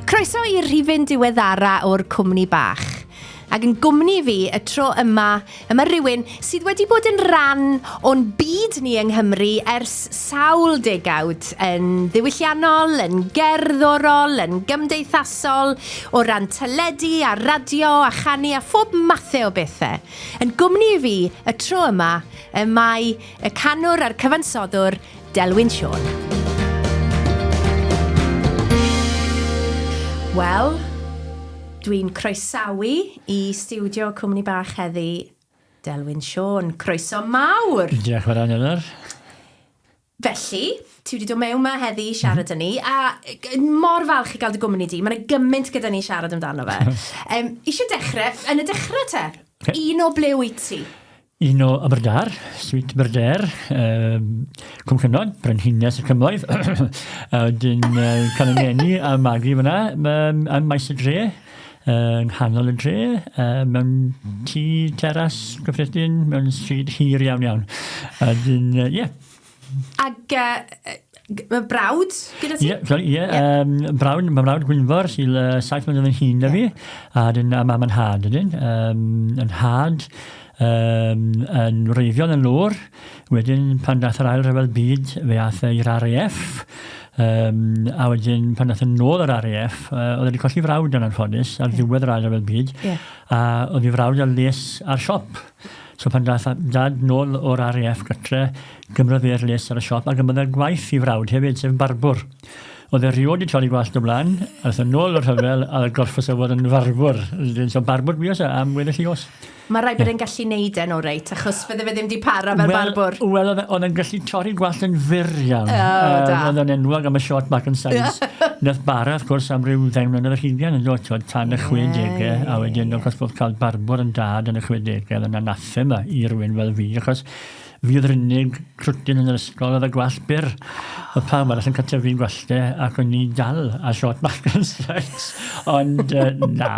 Croeso i'r rhifyn diweddara o'r cwmni bach. Ac yn gwmni fi y tro yma, y mae rhywun sydd wedi bod yn ran o'n byd ni yng Nghymru ers sawl degawd, yn ddiwylliannol, yn gerddorol, yn gymdeithasol, o ran teledu a radio a chanu a phob mathe o bethau. Yn gwmni fi y tro yma, y mae y canwr a'r cyfansoddwr Delwyn Siôn. Wel, dwi'n croesawu i stiwdio Cwmni Bach heddi Delwyn Siôn. Croeso mawr! Diolch yn fawr iawn, Eleanor. Felly, ti wedi dod mewn 'ma heddi i siarad â ni, a mor falch i gael dy gwmni di. Mae 'na gymaint gyda ni i siarad amdano fe. Um, Eisiau dechrau, yn y dechrau te, okay. Un o ble wyt ti? Un o Aberdâr, Sweet Aberdare, um, Cwm Cynon, Brenhines y Cymoedd. A wedyn uh, cael ei ngeni a magu fyna, um, ym maes y dre, yng nghanol y dre, uh, mewn tŷ teras gyffredin, mewn stryd hir iawn iawn. A wedyn, ie. Uh, yeah. Ac uh, mae brawd gyda ti? Ie, yeah, sorry, ie. Yeah. Um, brawd, mae brawd Gwynfor sy'n uh, 7 mlynedd yn hŷn na fi, a dyn, a mam yn had ydyn. Um, yn had, um, yn wreiddiol yn lwr, wedyn pan dath yr ail rhyfel byd, fe ath e i'r RAF, um, a wedyn pan dath yn nôl yr RAF, oedd wedi colli frawd yn anffodus ar ddiwedd yr ail rhyfel byd, yeah. a oedd ei frawd ar les ar siop. So pan dath dad nôl o'r RAF gytre, gymrodd e'r les ar y siop a gymrodd e'r gwaith i frawd hefyd, sef barbwr. Oedd e rioed 'di torri gwallt o blaen, a ath e nôl o'r rhyfel a gorffos e fod yn farbwr. So barbwr bues e am weddill 'i oes. Mae rhaid bod e'n gallu neud e'n oreit, achos fydde fe ddim 'di para fel barbwr. Wel, oedd e'n gallu torri gwallt yn fyr iawn. O, da. Oedd o'n enwog am y short back and sides. Nath bara, wrth gwrs, am ryw 10 mlynedd ar hugain yn dod, t'wod, tan y 60au, a wedyn, wrth gwrs, bod cael barbwr yn dad yn y 60au, oedd yn anathema i rywun fel fi, achos Fi oedd yr unig crwtyn yn yr ysgol oedd â gwallt byr. Oedd pawb arall yn cael tyfu'n gwallte ac o'n i dal â short back and sides. Ond na,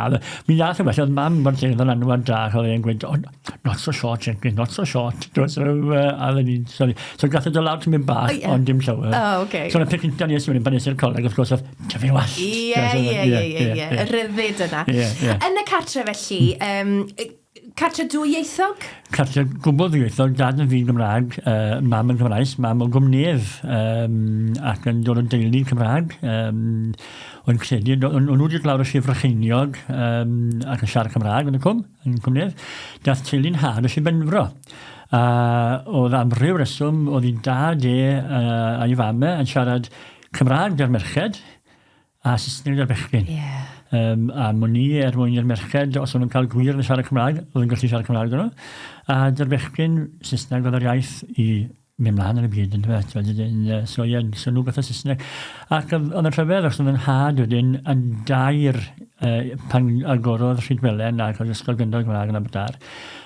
mi nath e well, oedd mam mor lle oedd yn anwad da, oedd e'n gweud, oh, not so short, Jenkins, not so short. So, a oedden ni'n, sorry. So gath e dod lawr tymed bach, oh, yeah. ond dim llawer. Oh, okay. So, y peth cyntaf nes i wedyn pan nes i'r coleg, wrth gwrs, oedd tyfu wallt. Ie, ie, ie, ie, ie. Y rhyddid yna. Ie, ie. Yn y cartre felly, um, Cartre dwyieithog? Cartre gwbl ddwyieithog, dad yn ddyn Gymraeg, uh, mam yn Gymraes, mam o Gwmnedd, um, ac yn dod o deulu Cymraeg. Um, o'n credu, o'n nhw wedi lawr o Sir Frycheiniog um, ac yn siarad Cymraeg yn y cwm, yn Cwmnedd. Dath teulu'n had o Sir Benfro. A oedd am ryw reswm, oedd ei dad e uh, a'i fam e yn siarad Cymraeg gyda'r merched, a Saesneg gyda'r bechgyn. Yeah. A mwyn ni, er mwyn i'r merched, os o'n nhw'n cael gwir yn siarad Cymraeg, oedd yn gallu siarad Cymraeg gyda nhw. A dy'r bechgyn, Saesneg oedd yr iaith i mynd mlaen yn y byd, yn dweud. So, ie, so nhw gath y Saesneg. Ac oedd yn rhyfedd, achos oedd yn nhad wedyn yn dair, pan agorodd Rhydwelen ac oedd Ysgol Gynradd Gymraeg yn Aberdâr,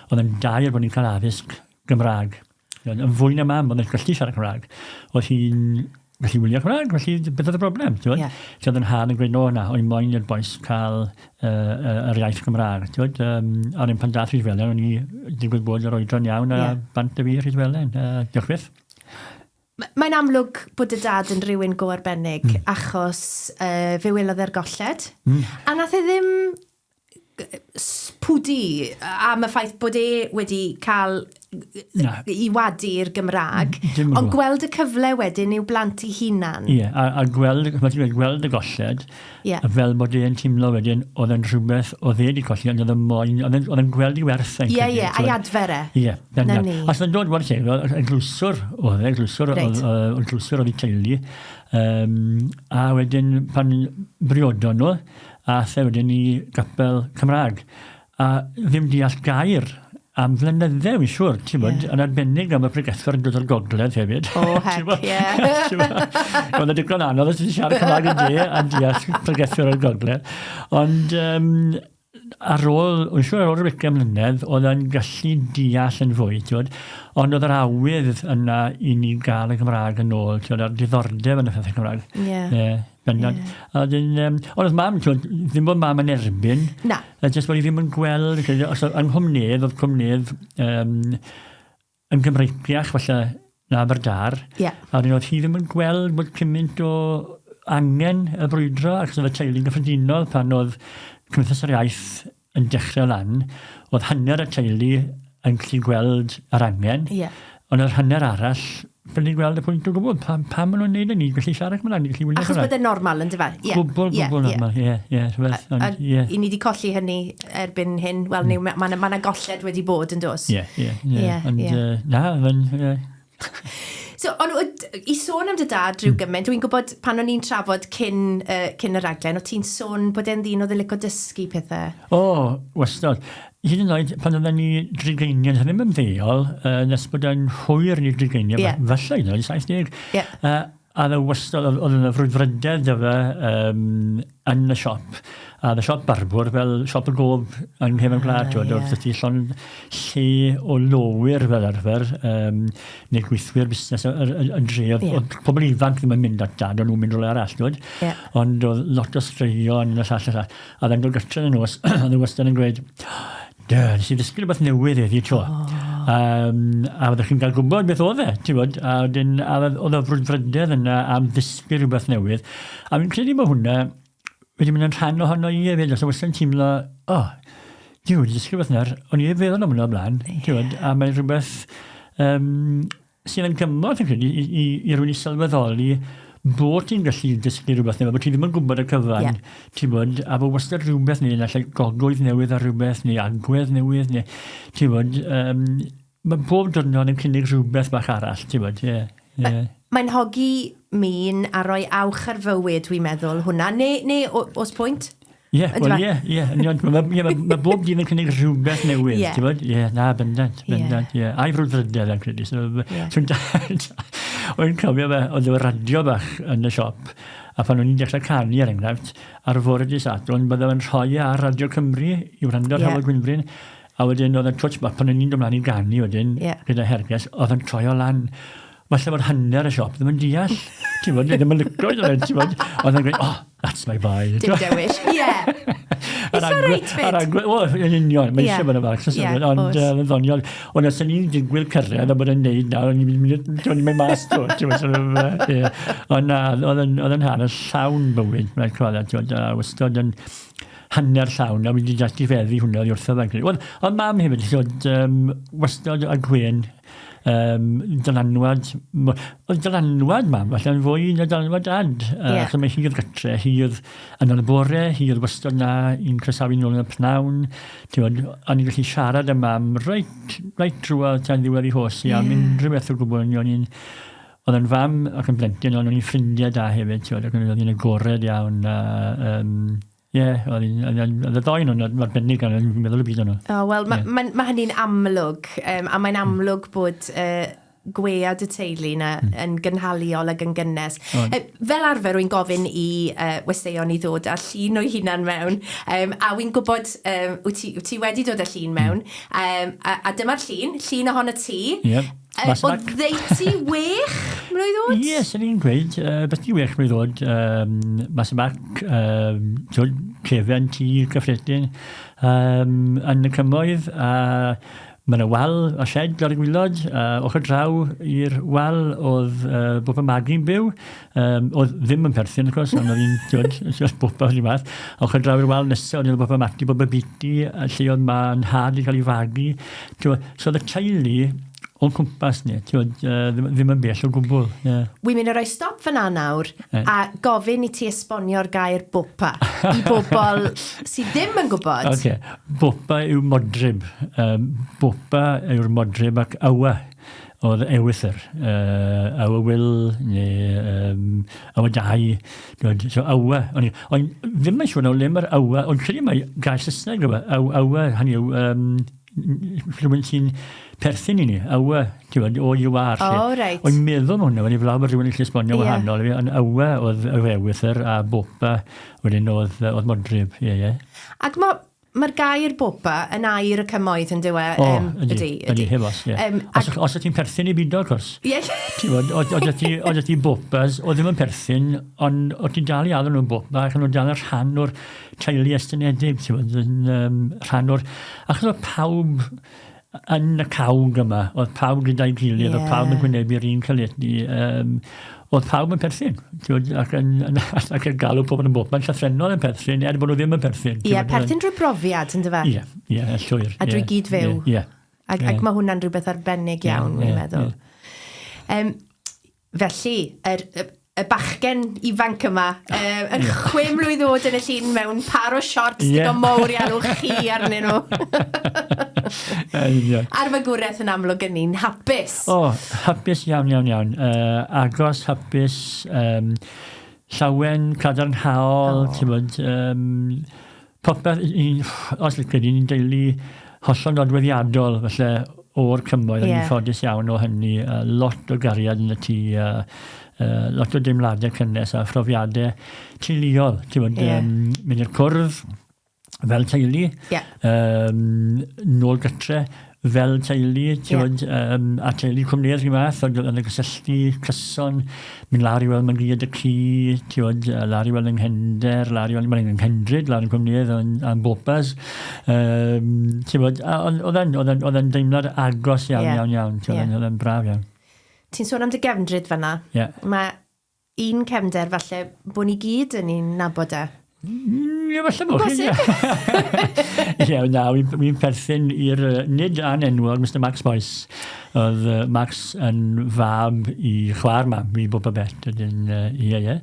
oedd yn dair bod ni'n cael addysg Gymraeg. Yn fwy na mam, oedd yn gallu siarad Cymraeg. Oedd hi'n gallu wylio Cymraeg, felly beth oedd y broblem, ti'n yeah. Lle oedd yn nhad yn gweud, no, na, o'n moyn i'r bois cael yr iaith Gymraeg, ti'n gwybod? A wedyn pan dath Rhydwelen, o'n i digwydd bod yr oedran iawn a yeah. bant y fi Rhydwelen. Diolch byth. Mae'n amlwg bod dy dad yn rhywun go arbennig, achos fe welodd e'r golled. A nath e ddim pwdu am y ffaith bod e wedi cael Na. i wadu'r Gymraeg, Dim yn ond gwbl. gweld y cyfle wedyn i'w blant i hunan. Ie, a gweld, fel ti'n dweud, gweld y golled, Ie. a fel bod e'n teimlo wedyn, oedd e'n rhywbeth oedd e wedi colli, ond oedd e'n moyn, oedd e'n oedd e'n gweld ei werth e'n Ie, credu, ie, a'i t'mod? adfer e. Ie, Na bendant. ni. A sy'n dod, wel, lle, fel eglwyswr oedd e, eglwyswr, Reit. oedd, eglwyswr oedd ei teulu, um, a wedyn pan briodon nhw, Aeth e wedyn i gapel Cymraeg, a ddim deall gair am flynydde, wi'n siŵr, ti'n bod, yeah. yn arbennig am y pregethwr yn dod o'r gogledd hefyd. O, oh, heck, ie. Oedd e digon anodd os ti'n siarad Cymraeg yn de a deall pregethwr o'r gogledd. Ond um, ar ôl, wy'n siŵr ar ôl rhyw 20 mlynedd, oedd e'n gallu deall yn fwy, ti'n bod. Ond oedd yr awydd yna i ni gael y Gymraeg yn ôl, ti'n bod, a'r diddordeb yn y pethau Cymraeg. Ie. Yeah. Yeah. Bendant. Yeah. A wedyn, ond oedd mam, ti'n ddim bod mam yn erbyn. Na. A jyst bod i ddim yn gweld, os oedd yng Nghymnedd, oedd Cwmnedd um, yn Gymreiciach falle na Aberdâr. Yeah. A wedyn oedd hi ddim yn gweld bod cymaint o angen y brwydro, achos oedd y teulu'n gyffredinol pan oedd Cymdeithas yr Iaith yn dechrau lan, oedd hanner y teulu yn gallu gweld yr angen, ond yr hanner arall ffili gweld y pwynt o gwbl. Pam, pam maen nhw'n neud e? Ni'n gallu siarad Cymraeg, ni'n gallu wylio Achos bod e'n normal, yn dyfa? Yeah. Gwbl, gwbl normal, ie, ie. A i ni wedi colli hynny erbyn hyn. Wel, mm. mae yna ma golled wedi bod yn dos. Ie, ie, ie. Ond, na, fe'n, ie. So, ond i sôn am dy dad rhyw gymaint, dwi'n gwybod pan o'n i'n trafod cyn, cyn y raglen, o ti'n sôn bod e'n ddyn oedd yn licio dysgu pethau? O, wastad. Hyd yn oed pan oedden ni drigeiniau, ddim yn ddeol, nes bod e'n hwyr yn ei drigeiniau, yeah. falle hyd yn oed 70. Yeah. A oedd e wastad, oedd yna frwdfrydedd 'da fe um, yn y siop. A oedd y siop barbwr fel siop y gob yng nghefn gwlad, ah, yeah. Oedd ti llond lle o lowyr fel arfer, um, neu gweithwyr busnes y, y, y dre. Oedd, yeah. oedd pobl ifanc ddim yn mynd at dad, o'n nhw'n mynd rhywle arall, twyd. Yeah. Ond oedd lot o straeon y llall y llall. A oedd e'n dod gytre yn y nos, oedd e wastad yn gweud, Dy, nes i ddysgu rhywbeth newydd heddi 'to. Oh. A fyddwch chi'n cael gwybod beth oedd e, ti'n bod? A wedyn, a oedd y frwdfrydedd yna am ddysgu rhywbeth newydd. A fi'n credu bod hwnna wedi mynd yn rhan ohono i hefyd, os oes yn teimlo, o, oh, dwi wedi dysgu rhywbeth nawr, o'n i ddim feddwl am hwnna o'r blaen, yeah. ti'n bod? A mae'n rhywbeth um, sydd yn gymorth, fi'n credu, i, i, i rywun i sylweddoli bod ti'n gallu dysgu rhywbeth newydd, bod ti ddim yn gwybod y cyfan, yeah. ti'n bod, a bod wastad rhywbeth neu naill ai gogwydd newydd ar rhywbeth, neu agwedd newydd, neu, ti'n bod, um, mae bob diwrnod yn cynnig rhywbeth bach arall, ti'n bod, ie. Yeah, yeah. Mae'n hogi min a rhoi awch ar fywyd, dwi'n meddwl, hwnna. Neu, neu oes pwynt? Ie, wel ie, ie, union. Mae ma, ma, ma bob dyn yn cynnig rhywbeth newydd, yeah. ti'n bod? Ie, na, bendant, bendant, ie. Yeah. A'i frwdfrydedd, yn credu. So, yeah. so, o'n cofio fe, oedd y radio bach yn y siop, a pan o'n i'n dechrau canu, er enghraifft, ar fore dydd Sadwrn, bydde fe'n rhoi e ar Radio Cymru i wrando ar yeah. Hywel Gwynfryn, a wedyn oedd e'n twtsh bach, pan o'n i'n dod mlaen i ganu wedyn, yeah. gyda Herges, oedd e'n troi o lan. Falle bod hanner y siop ddim yn deall. Ti'n bod, ddim yn licio, ti'n bod. Oedd e'n gweud, oh, That's my boy. Dim dewis. Ie. Is that right, Fyd? Ar agwedd, o, yn union, mae eisiau bod yn falch, yeah, ond yn ddoniol. Ond os ni'n digwydd cyrraedd a bod yn neud nawr, o'n i'n mynd mynd mas to, ti'n meddwl, ie. Ond na, oedd yn hanes llawn bywyd, mae'n chwarae, ti'n meddwl, a wastad yn hanner llawn, a wedi dati feddu hwnna oddi wrtho fe'n credu. Wel, ond mam hefyd, ti'n meddwl, um, wastad a Gwen, um, dylanwad, oedd dylanwad mam, falle yn fwy na dylanwad dad. Yeah. Achos mae hi oedd gytre, hi oedd yn y bore, hi oedd wastad na i'n croesawu nôl yn y pnawn. Ti'n o'n i'n gallu siarad â mam reit, reit drwodd tan ddiwedd ei hos i am yeah. unrhyw beth o gwbl. O'n i'n oedd yn fam ac yn blentyn, ond o'n i'n ffrindiau da hefyd, ti'n ac o'n i'n agored iawn. A, um, Ie, oedd hi'n, oedd y ddoi nhw'n arbennig, o'n i'n meddwl y byd o'n nhw. O, wel, mae yeah. ma, ma hynny'n amlwg, um, a mae'n amlwg bod gwead y teulu na mm. yn gynhaliol ac yn gynnes. Oh. Fel arfer, wy'n gofyn i westeion i ddod â llun o'i hunan mewn, um, a wy'n gwybod, um, wyt ti, wyt ti wedi dod â llun mewn, um, a, a dyma'r llun, llun ohono ti. Yep. Mas o ddeutu wech mlwydd oed? Ie, sy'n ni'n gweud, beth i wech mlwydd oed, um, mas y bac, um, cefen tŷ cyffredin um, yn y cymoedd, a mae yna wal a shed ar y gwylod, a ochr draw i'r wal oedd uh, Boba Magi'n byw, um, oedd ddim yn perthyn, of course, ond oedd hi'n, ti'n Boba oedd math. Ochr draw i'r wal nesaf, oedd Boba Mati, Boba Biti, a lle oedd ma'n nhad i cael ei fagu. So oedd y teulu o'n cwmpas ni, ti'n gwybod, ddim, ddim yn bell o gwbl. Yeah. Wi'n mynd i roi stop fyna nawr a gofyn i ti esbonio'r gair bopa i bobl sydd ddim yn gwybod. Okay. Bopa yw modryb. Um, bopa yw'r modryb ac awa oedd ewythr. Uh, awa Will neu um, awa Dai. So awa. O'n i, o'n ddim yn siŵr nawr le mae'r awa, ond credu mai gair Saesneg yw e. Awa, hynny yw, um, rhywun sy'n perthyn i ni, awe, ti'n gwybod, o you are. O, oh, reit. O'n meddwl am hwnna, wedi flaw bod rhywun yn gallu esbonio yeah. wahanol i fi, ond awe oedd yr ewythr a bopa wedyn oedd, oedd modryb, ie, ie. Ac mae Mae'r gair bopa yn air y cymoedd yn dyw e? O, ydy, ydy, ydy, heb os, ie. Um, os, os os ti'n perthyn i bido, of course. Ie. Ti'n gwybod, oedd ti, oedd ti bopas, oedd ddim yn perthyn, ond oedd ti'n dal i alw nhw'n bopa, ac o'n nhw'n dal yn rhan o'r teulu estynedig, ti'n gwybod, yn um, rhan o'r... Achos oedd pawb yn y cawg yma, oedd pawb gyda'i gilydd, yeah. oedd pawb yn gwynebu'r un caledu. Um, Oedd pawb yn perthyn, ti'n ac yn, yn, ac yn galw pobl yn bobman llythrennol yn perthyn, er bod nhw ddim yn perthyn. Ie, yeah, perthyn drwy brofiad, yn dyfa? Ie, ie, llwyr. A drwy yeah, gyd fyw. Ie. Yeah, Ac, yeah. ac mae hwnna'n rhywbeth arbennig iawn, yeah, yeah, meddwl. Yeah. Felly, yr, y, y bachgen ifanc yma, yn yeah. chwe mlwydd oed yn y llun mewn par o shorts yeah. digon mowr i alw chi arnyn nhw. A'r fagwraeth yn amlwg yn un hapus. O, oh, hapus iawn, iawn, iawn. Agos, hapus, llawen, cadarnhaol, oh. ti'n bod, popeth, un, os licen ni, ni'n deulu hollol nodweddiadol, falle, o'r cymoedd, yeah. ni'n ffodus iawn o hynny, lot o gariad yn y tŷ, lot o deimladau cynnes a phrofiadau teuluol, ti'n bod, yeah. mynd i'r cwrdd, fel teulu, yeah. nôl gytre fel teulu, ti'n yeah. um, a teulu cwmnïau rhyw fath, oedd yn gysylltu cyson, mynd lawr i weld Margiad y ci, ti'n bod, lawr i weld yng Nghendr, lawr i weld mae'n Nghendryd, lawr yn cwmnïau yn, yn Bopas. Um, ti'n bod, oedd e'n deimlad agos iawn, yeah. iawn, iawn, ti'n yeah. oedd e'n braf iawn. Ti'n sôn am dy gefndryd fanna. Yeah. Mae un cefnder falle bod ni gyd yn ein nabod e. Ie, falle bod chi. Ie, na, wy'n perthyn i'r nid anenwog Mr Max Boyce. Oedd Max yn fab i chwaer mam, i Boba Bet, ydyn, ie, ie.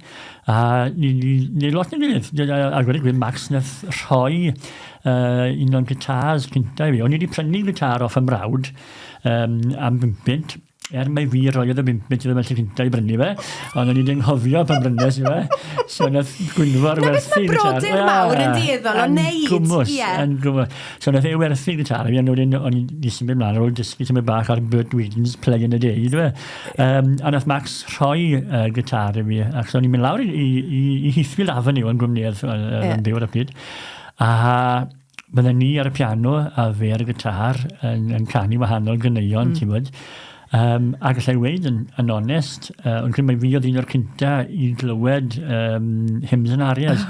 A ni, ni, ni lot yn gilydd. A gweud y gwir, Max nath rhoi un o'n gitars cynta i fi. O'n i wedi prynu gitar off 'y mrawd um, am 5 Er mai fi roiodd y bumpet iddo fe lle cynta i brynu fe, ond o'n i wedi anghofio pan brynes i fe. So nath Gwynfor werthu gitar. Mae brodyr mawr yn dueddol o wneud. Gwmws, yn gwmws. So nath e werthu gitar i fi, ond wedyn o'n i symud mlaen ar ôl dysgu symud bach ar Bert Weedon's Play in a Day, dwi. A nath Max rhoi gitar i fi, ac so o'n i'n mynd lawr i, i, i, i Heathfield Avenue yn Gwmnedd, yn byw ar y pryd. A bydden ni ar y piano a fe ar y gitar yn, yn canu wahanol ganeuon, mm. ti'n bod. A gallai weud yn, yn onest, ond credu mai fi oedd un o'r cynta i glywed hymns and arias.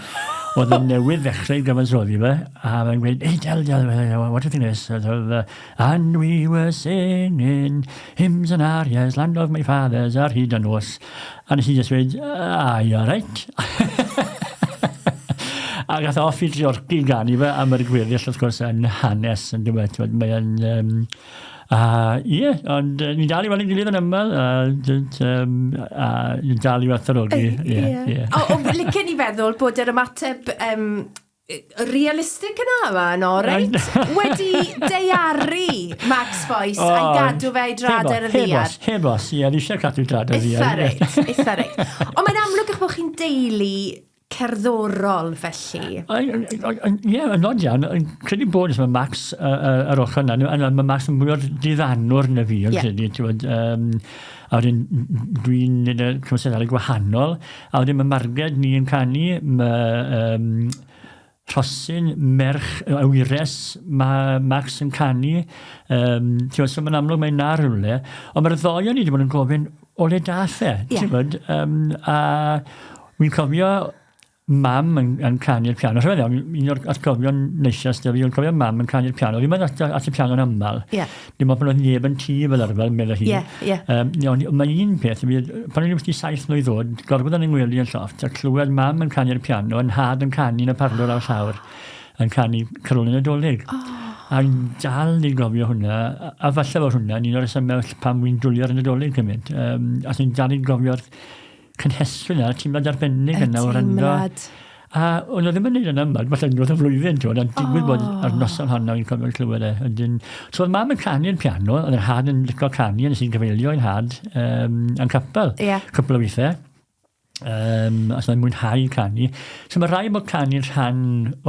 Oedd yn newydd ddechrau gyfansoddi fe, a fe'n gweud, "Hey, Del, Del, what do you think of this?" "And we were singing hymns and arias, land of my fathers, ar hyd y nos." A nes i just weud, "Ah, you're right." A gath off i Treorci ganu fe, a mae'r gweddill wrth gwrs yn hanes yn dweud, mae'n... Ie, ond ni'n dal i weld ein gilydd yn aml, a, a ni'n dal i werthfawrogi. Ie, ie. O, licen i feddwl bod yr ymateb realistig yna yma yn oreit wedi daearu Max Boyce oh, a'i gadw fe i drad ar y ddiar. Heb os, ie, fi eisiau cadw drad ar y ddiar. Eitha reit, eitha reit. Ond mae'n amlwg eich bod chi'n deulu cerddorol felly. Ie, yn od iawn. Credu bod mae Max ar ochr yna, mae Max yn mwy o'r diddanwr na fi, yn credu. Ti'n a wedyn dwi'n neud y cymwysterau gwahanol, a wedyn mae Marged ni yn canu, mae Rhosyn, merch, awyres, mae Max yn canu. Ti'n so mae'n amlwg mae'n na rhywle. Ond mae'r ddoi o'n i wedi bod yn gofyn, o le dath e? Yeah. Ti'n bod? A wy'n cofio mam yn, yn canu'r piano. Rhyfedd iawn, un o'r atgofion neisiau sydd fi, o'n cofio mam yn canu'r piano. Fi'n mynd at, at y piano'n aml. Yeah. Dim ond pan oedd neb yn tŷ fel arfer, meddai hi. Yeah, yeah. Ond mae un peth, pan o'n i wedi 7 mlwydd oed, gorfod yn yng ngwely yn llofft, a clywed mam yn canu'r piano, yn nhad yn canu yn y parlwr ar llawr, yn canu Carolyn Nadolig. Oh. A fi'n dal i gofio hwnna, a falle fod hwnna yn un o'r rhesymau pam wy'n dwlu ar y Nadolig cymaint. A fi'n dal i gofio'r cynhesrwydd yna, teimlad arbennig yna o wrando. A o'n nhw ddim yn neud yn aml, falle unwaith y flwyddyn, ti'n gwbod, ond digwydd bod ar noson honno fi'n cofio clywed e. Wedyn, so oedd mam yn canu'r piano, oedd yr had yn licio canu, a nes i'n gyfeilio i'n had um, yn capel. Yeah. Cwpl o weithiau. A so mae'n mwynhau canu. So mae rhaid bod canu'n rhan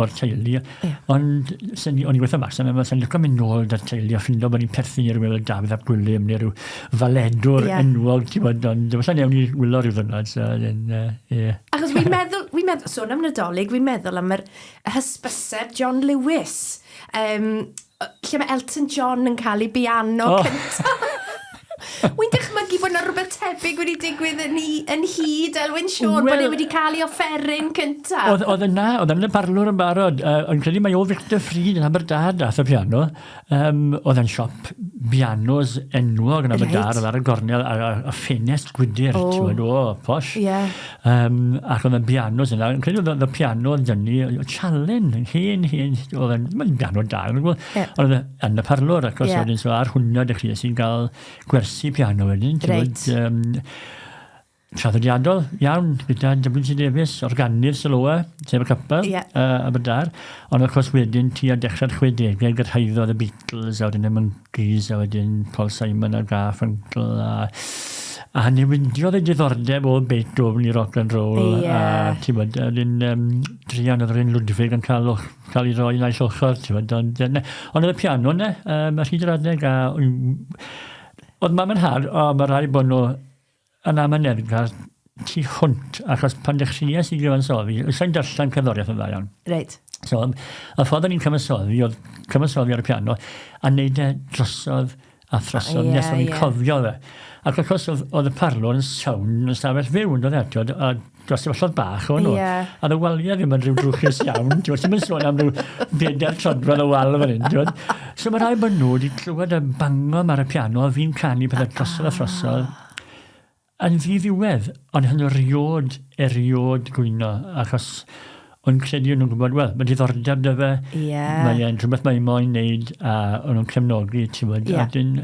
o'r teulu, yeah. Ond sen ni, o'n i'n gweithio mas, o'n i'n licio mynd nôl da'r teulu a ffindo bod ni'n perthyn i rhywun fel Dafydd ap Gwilym neu rhyw faledwr yeah. enwog, ti'n bod, ond falle newn ni wylo rhyw ddwrnod, so, then, yeah. Achos fi'n meddwl, fi'n meddwl, sôn am Nadolig, fi'n meddwl am yr hysbyseb John Lewis, lle mae Elton John yn cael ei biano oh. cyntaf. Wy'n dychmygu bod yna rhywbeth tebyg wedi digwydd yn, hi, yn hyd Elwyn Siôn, well, bod e wedi cael ei offeryn cyntaf. Oedd, oedd yna, oedd yn y parlwr yn barod. O'n credu mai o Victor Freed yn Aberdâr dath y piano. Oedd yn siop bianos enwog yn Aberdâr, right. oedd ar y gornel a, a, a ffenest gwydr, oh. ti'n o, posh. Yeah. Ac oedd y bianos yna, yn credu oedd y piano yn dynnu, chalen, hen, hen, oedd yn piano da, yn gwybod, yeah. ond oedd yn y parlwr, ac os yeah. wedyn, so ar hwnna dechreuais i'n cael gwersi piano wedyn, ti'n right. gwybod, traddodiadol iawn gyda W.T. Davies, organydd Siloa, sef y capel, yeah. Aberdâr. Ond of course wedyn tua dechrau'r 60au gyrhaeddodd y Beatles a wedyn y Monkees a wedyn Paul Simon a Garfunkel a a newidiodd y diddordeb o Beethoven i rock and roll yeah. a ti'n bod, wedyn druan oedd yr un Ludwig yn cael, cael ei roi naill ochr, ti'n bod, ond, ond oedd y piano yna, ar hyd yr adeg a oedd mam yn nhad, o, mae rhaid bod nhw yn amyneddgar tu hwnt, achos pan dechreuais i gyfansoddi, sa'n darllen cerddoriaeth yn dda iawn. Reit. So, y ffordd o'n i'n cyfansoddi oedd cyfansoddi ar y piano a neud e drosodd a throsodd yeah, nes o'n i'n yeah. cofio fe. Ac wrth gwrs oedd, oedd y parlwr yn sawn yn stafell fyw yn dod eto, a dros y bach o'n nhw. Yeah. A y waliau ddim yn rhyw drwchus iawn, ti'n gwybod, ti'n sôn am rhyw bedair troedfedd o wal fan hyn, ti'n gwybod. So mae rhai bod nhw wedi clywed y bango ar y piano a fi'n canu pethau drosodd a throsodd. Yn ddiddiwedd, ond hyn erioed, erioed gwyno, achos o'n credu o'n nhw'n gwybod, wel, mae diddordeb 'da fe, yeah. mae e'n rhywbeth mae'n moyn neud, a o'n nhw'n cefnogi, ti'n bod, yeah. a dyn,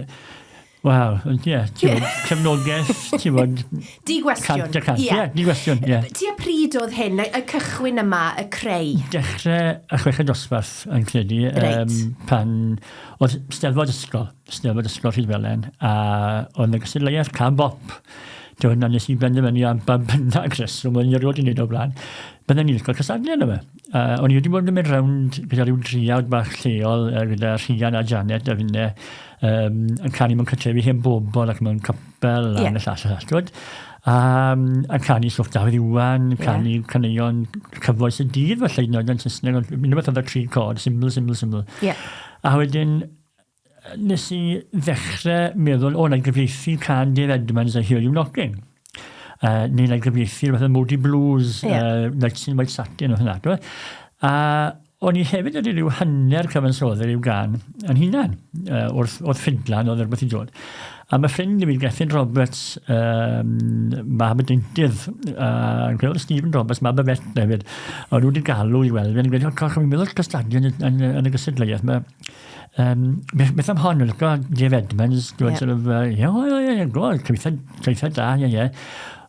waw, ie, yeah, ti'n bod, cefnogaeth, ti'n bod... Di gwestiwn. Cant y cant, ie, yeah, di gwestiwn, ie. Yeah. Tua pryd oedd hyn, y cychwyn yma, y creu? Dechrau y chweched dosbarth, yn credu, right. pan oedd Steddfod ysgol, Steddfod Ysgol Rhydfelen, a oedd yna gystadleuaeth Cân Bop. Dwi'n hynna nes i benderfynu am ba bynnag reswm o'n i erioed wedi wneud o'r blaen. Bydden ni'n licio cystadlu yna fe. O'n i wedi bod yn mynd rownd gyda rhyw driawd bach lleol gyda Rhian a Janet a finne yn canu mewn cartrefi hen bobl ac mewn capel a yeah. y llall a llall. Twyd? Yn canu stwff Dafydd Iwan, canu yeah. caneuon cyfoes y dydd falle, hyd yn oed yn Saesneg, ond unrhyw beth oedd y tri cod, syml, syml, syml. Yeah. A wedyn, nes i ddechrau meddwl, o, na i gyfieithu can Dave Edmunds a Hear You Knocking. Neu na i gyfieithu rhywbeth o Moody Blues, yeah. Nights in White Satin, o hynna. A o'n i hefyd wedi rhyw hanner cyfansoddi rhyw gan yn hunan, wrth, wrth ffidlan oedd rhywbeth i dod. A mae ffrind i fi, Gethin Roberts, mab y deintydd, yn credu Stephen Roberts, mab y fet hefyd, o'n nhw wedi galw i weld fi, yn gweud, o, coch, fi'n meddwl cystadlu yn, yn, yn y gystadleuaeth. Mae beth am hon, licio Dave Edmunds, dwi'n yeah. sort of, ie, ie, ie, ie, go, cyfeithiad da, ie, ie.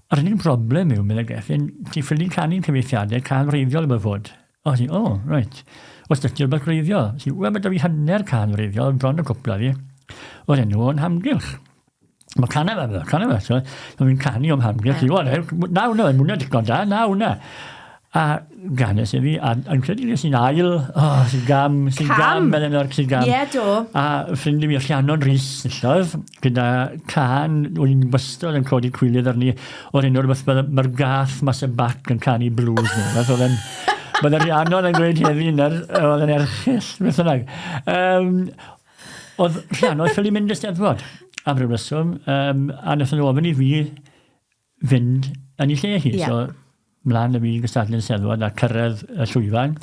A'r unig broblem yw, meddai Gethin, ti'n ffili canu'n cyfeithiadau can wreiddiol efo fod. O, ti, o, oh, right. Os dych ti'n rhywbeth gwreiddiol? Si, wel, mae da fi hanner can wreiddiol, bron y cwpla fi. O'r enw o'n hamgylch. Mae cana fe, cana fe. So, fi'n canu o'm hamgylch. Yeah. O, na hwnna, mae hwnna digon da, na hwnna. A ganes i fi, a yn credu nes i'n ail, oh, sy'n gam, sy'n gam, Eleanor, sy'n gam. Ie, yeah, do. A ffrind i fi, Rhiannon Rhys, nillodd, gyda can, o'n i'n wastad yn codi cwilydd arni, o'r enw rhywbeth, mae'r gath mas y bac yn canu blues neu rhywbeth, oedd yn, Bydd Rhiannon yn gweud heddi, oedd yn erchyll, beth bynnag. Oedd Rhiannon ffili mynd y Steddfod am ryw reswm, a wnaethon nhw ofyn i fi fynd yn ei lle hi. Yeah. So, mlaen â fi i gystadlu yn y Steddfod a cyrraedd y llwyfan.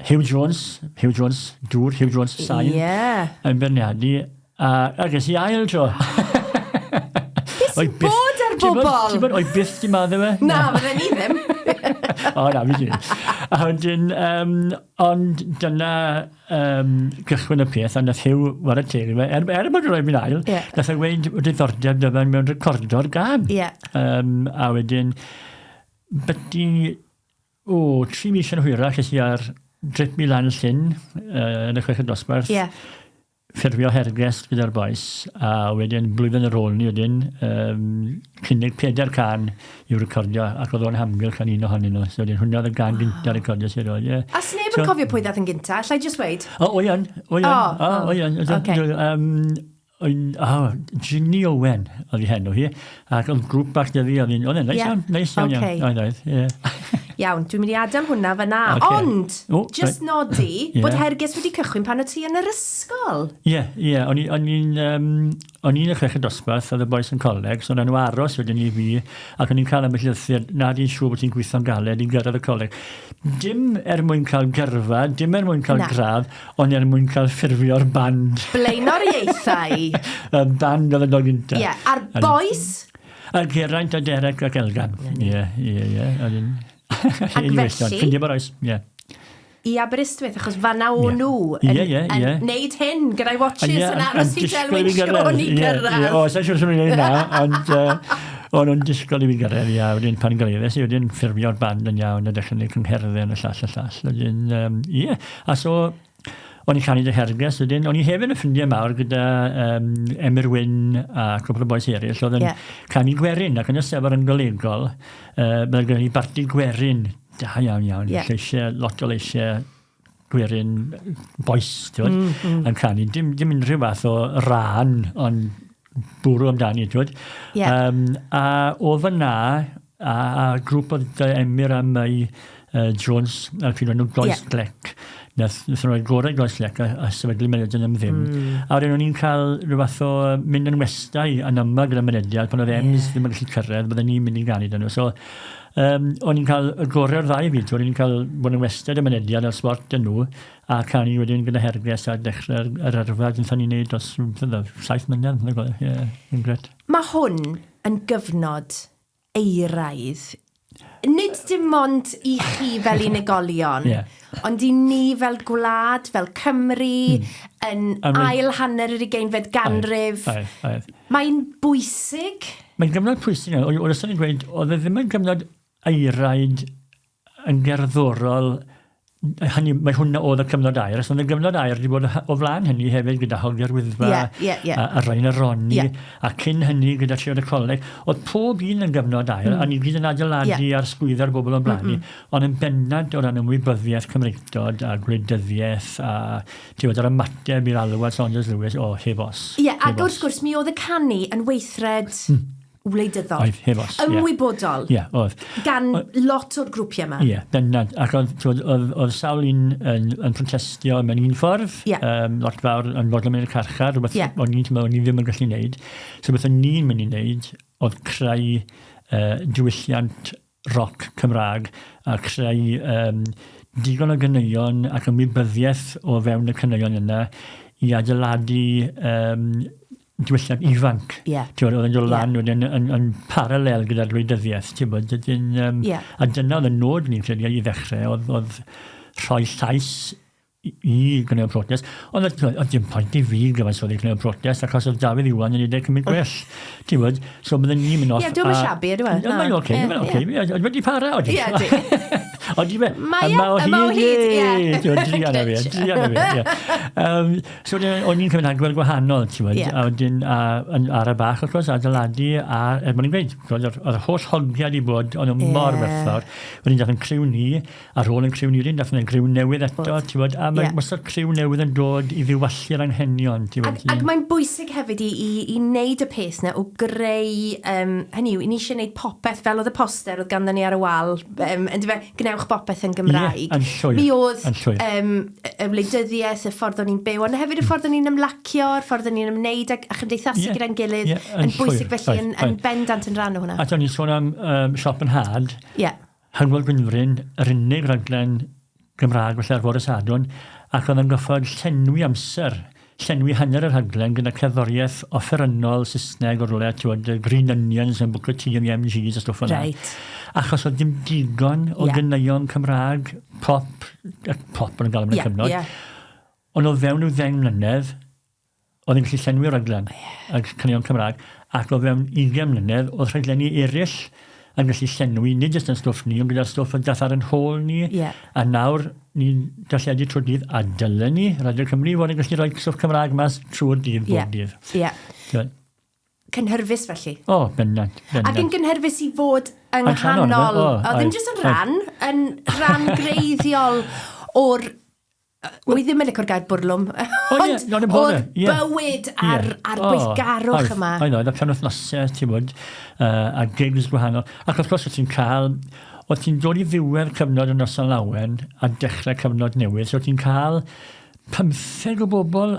Hugh Jones, Hugh Jones, dŵr, Hugh Jones sain, yeah. yn beirniadu, a, a ges i ail tro. Beth sy'n bod ar bobl? Ti'n bod, o'i byth di madde fe? Na, fydden ni ddim. O, na, fi di. A wedyn, ond dyna um, gychwyn y peth, a nath Hugh wara teg i fe, er, er bod rhoi fi'n ail, yeah. nath e weud diddordeb dy fe mewn recordo'r gan. Yeah. A wedyn, byti, o, tri mis yn hwyrach, es i ar drip i lan llyn yn y chweched dosbarth. Yeah. Ffurfio hergest gyda'r bois, a wedyn blwyddyn ar ôl ni wedyn, cynnig pedair can i'w recordio, ac oedd o'n hamgylch yn un ohonyn nhw. So wedyn hwnna oedd y gan gyntaf recordio sydd oedd, ie. A sneb yn cofio pwy ddath yn gynta, allai jyst weud? O, o iawn, o iawn, o, o iawn. O, Ginny Owen oedd hi henw hi, ac oedd grŵp bach 'da fi, oedd hi'n, oedd e'n neis iawn, neis iawn, iawn. Oedd, oedd, ie. Iawn, dwi'n mynd i adael hwnna fyna. Ocê. Ond, O, just reit. nodi Ie. bod Herges wedi cychwyn pan o ti yn yr ysgol. Ie, ie, o'n i- o'n i'n um, o'n i'n y chweched dosbarth, oedd y bois yn coleg, so o'n nhw aros wedyn i fi, ac o'n i'n cael ambell lythyr, na di'n siŵr bod ti'n gweithio'n galed i gyrraedd y coleg. Dim er mwyn cael gyrfa, dim er mwyn cael Na. gradd, ond er mwyn cael ffurfio'r band. Blaenoriaethau. Y band oedd yn dod gyntaf. Ie, a'r bois A Geraint a Derek ac Elgan. Ie, ie, ie. Ac Ac felly- Ffrindiau mor oes, ie. i Aberystwyth, achos fanna o'n nhw yn, Ie, ie, yn ie. neud hyn gyda'i watches Ie, yn aros i disgwyl Delwyn i fi gyrraedd. Siôn i Ie, ie. gyrraedd. O, sa'n siŵr os o'n i'n neud na, ond o'n nhw'n disgwyl i fi gyrraedd, ia. Wedyn pan gyrraeddes i, wedyn ffurfio'r band yn iawn, a dechrau gwneud cyngherddau yn y llall y llall. Wedyn, ie. A so, o'n i'n canu dy Herges, wedyn, o'n i hefyd yn ffrindiau mawr gyda Emyr Wyn a cwpl o bois eraill, oedd yn Ie. canu gwerin, ac yn y sefyll yn golegol, byddai gen i barti gwerin, da iawn iawn, Ie. lleisiau, lot o leisiau gwerin boes, ti'n mm, yn canu. Dim, dim unrhyw fath o ran, ond bwrw amdani, ti'n gwbod. Ie. A o fyna, a grŵp o Emyr a Mei Jones, a pryd o'n nhw Goes Ie. Glec. Nath, nath nhw roi gorau Goes Glec a sefydlu mynediad am ddim. A wedyn o'n i'n cael rhyw fath o mynd yn westai yn yma gyda mynediad, pan oedd Ems ddim yn gallu cyrraedd, bydden ni'n mynd i ganu 'da nhw. So, o'n i'n cael y gorau o'r ddau fyd, o'n i'n cael bod yn westai 'da mynediad a'r sbort 'da nhw, a canu wedyn gyda Herges a dechrau'r yr yrfa dyn ni'n neud dros 7 mlynedd. Ie, yn gret. Mae hwn yn gyfnod euraidd. Nid dim ond i chi fel unigolion, ond i ni fel gwlad, fel Cymru, yn ail hanner yr ugeinfed ganrif. Aye, aye. Mae'n bwysig. Mae'n gyfnod pwysig. O'n i'n gweud, oedd e ddim yn gyfnod euraid yn gerddorol, hynny, mae hwnna oedd y cyfnod aur, os oedd y gyfnod aur wedi bod o flaen hynny hefyd gyda Hogiau'r Wyddfa a Rhain a Roni, a cyn hynny gyda Triod y Coleg. Oedd pob un yn gyfnod aur, a ni gyd yn adeiladu ar sgwyddo'r bobl o'n blaen ni, ond yn bennad o ran ymwybyddiaeth Cymreictod a gwleidyddiaeth a ti'n gwbod, yr ymateb i'r alwad Saunders Lewis, o, heb os. Ie, ac wrth gwrs, mi oedd y canu yn weithred wleidyddol. Oedd, heb os. Ymwybodol. Ie, oedd. Gan lot o'r grwpiau yma. Ie, bendant. Ac oedd, t'wod, oedd sawl un yn protestio mewn un ffordd. Lot fawr yn fodlon mynd i'r carchar, rhywbeth o'n i'n teimlo o'n i ddim yn gallu wneud. So beth o'n i'n mynd i wneud oedd creu diwylliant roc Cymraeg a creu digon o ganeuon ac ymwybyddiaeth o fewn y caneuon yna i adeiladu diwylliant ifanc. Ti'n gwbod, oedd yn dod lan wedyn yn paralel gyda'r gwleidyddiaeth, ti'n gwbod, dydyn, a dyna oedd y nod ni'n credu i ddechrau, oedd rhoi llais i gynnal protest. Ond oedd dim pwynt i fi gyfansoddi cynnal protest, achos oedd Dafydd Iwan yn ei cymryd gwell. Ti'n gwbod, so bydden ni'n mynd off. Ie, dwi'n siabu, ydw e? Mae'n oce, mae'n oce. Wedi para, odi. Ie, di. Odi fe. Mae e, yma o hyd, ie. Druan â fi, druan â fi, ie. So o'n i'n cymryd agwedd gwahanol, ti'n gwbod, a wedyn ar y bach, wrth gwrs, adeiladu, a er mwyn gweud, oedd yr holl hogiau wedi bod, o'n nhw mor werthfawr. Wedyn dath yn criw ni, ar ôl yn criw ni wedyn, dath yn criw newydd eto, ti'n gwbod, a mae wastad criw newydd yn dod i ddiwallu'r anghenion, ti'n gwbod. Ac mae'n bwysig hefyd i wneud y peth na o greu, hynny yw, ni eisiau gwneud popeth fel oedd y poster oedd ganddo ni ar y wal, yndyfe, gwnewch bopeth yn Gymraeg. Ie, yn llwyr. Mi oedd Yn llwyr. Y wleidyddiaeth, y ffordd o'n i'n byw, ond hefyd y ffordd o'n i'n ymlacio, y ffordd o'n i'n ymwneud ag, a chymdeithasu gyda'n gilydd, Ie, yn yn bwysig llwyr. felly, yn bendant yn rhan o hwnna. A o'n i'n sôn am Siop yn Nhad, Hywel Gwynfryn, yr unig raglen Gymraeg felly ar fore Sadwrn, ac oedd yn goffod llenwi amser, llenwi hanner y rhaglen gyda cerddoriaeth offerynnol Saesneg o rywle, ti'n gwbod, y Green Onions and Booker T and the MGs a stwff fel 'na. Achos oedd dim digon o ganeuon Cymraeg, pop, pop o'n gael yn y cyfnod. Ond o fewn rhyw 10 mlynedd, oedd yn gallu llenwi'r rhaglen ag caneuon Cymraeg, ac o fewn 20 mlynedd, oedd rhaglenni eraill yn gallu llenwi, nid jyst yn stwff ni, ond gyda'r stwff yn dath ar yn hôl ni, a nawr ni'n darlledu trwy'r dydd, a dylen ni, Radio Cymru, fod yn gallu rhoi stwff Cymraeg mas trwy'r dydd, bob dydd. T'wod? Cynhyrfus felly. O, bendant, bendant. Ac yn gynhyrfus i fod yng Yn rhan ohono fe, nghanol, o, o, ddim oedd, jyst yn oedd. rhan, yn rhan greiddiol o'r. Wi ddim yn licio'r gair bwrlwm, O, ie, ond no, dim bother, o'r ie. bywyd a'r O, gweithgarwch oedd, yma. Oedd, oedd, a penwythnosau, ti'n bod, a gigs gwahanol. Ac wrth gwrs, ti'n cael, Oedd ti'n dod i ddiwedd cyfnod y Noson Lawen a dechrau cyfnod newydd, so ti'n cael 15 o bobl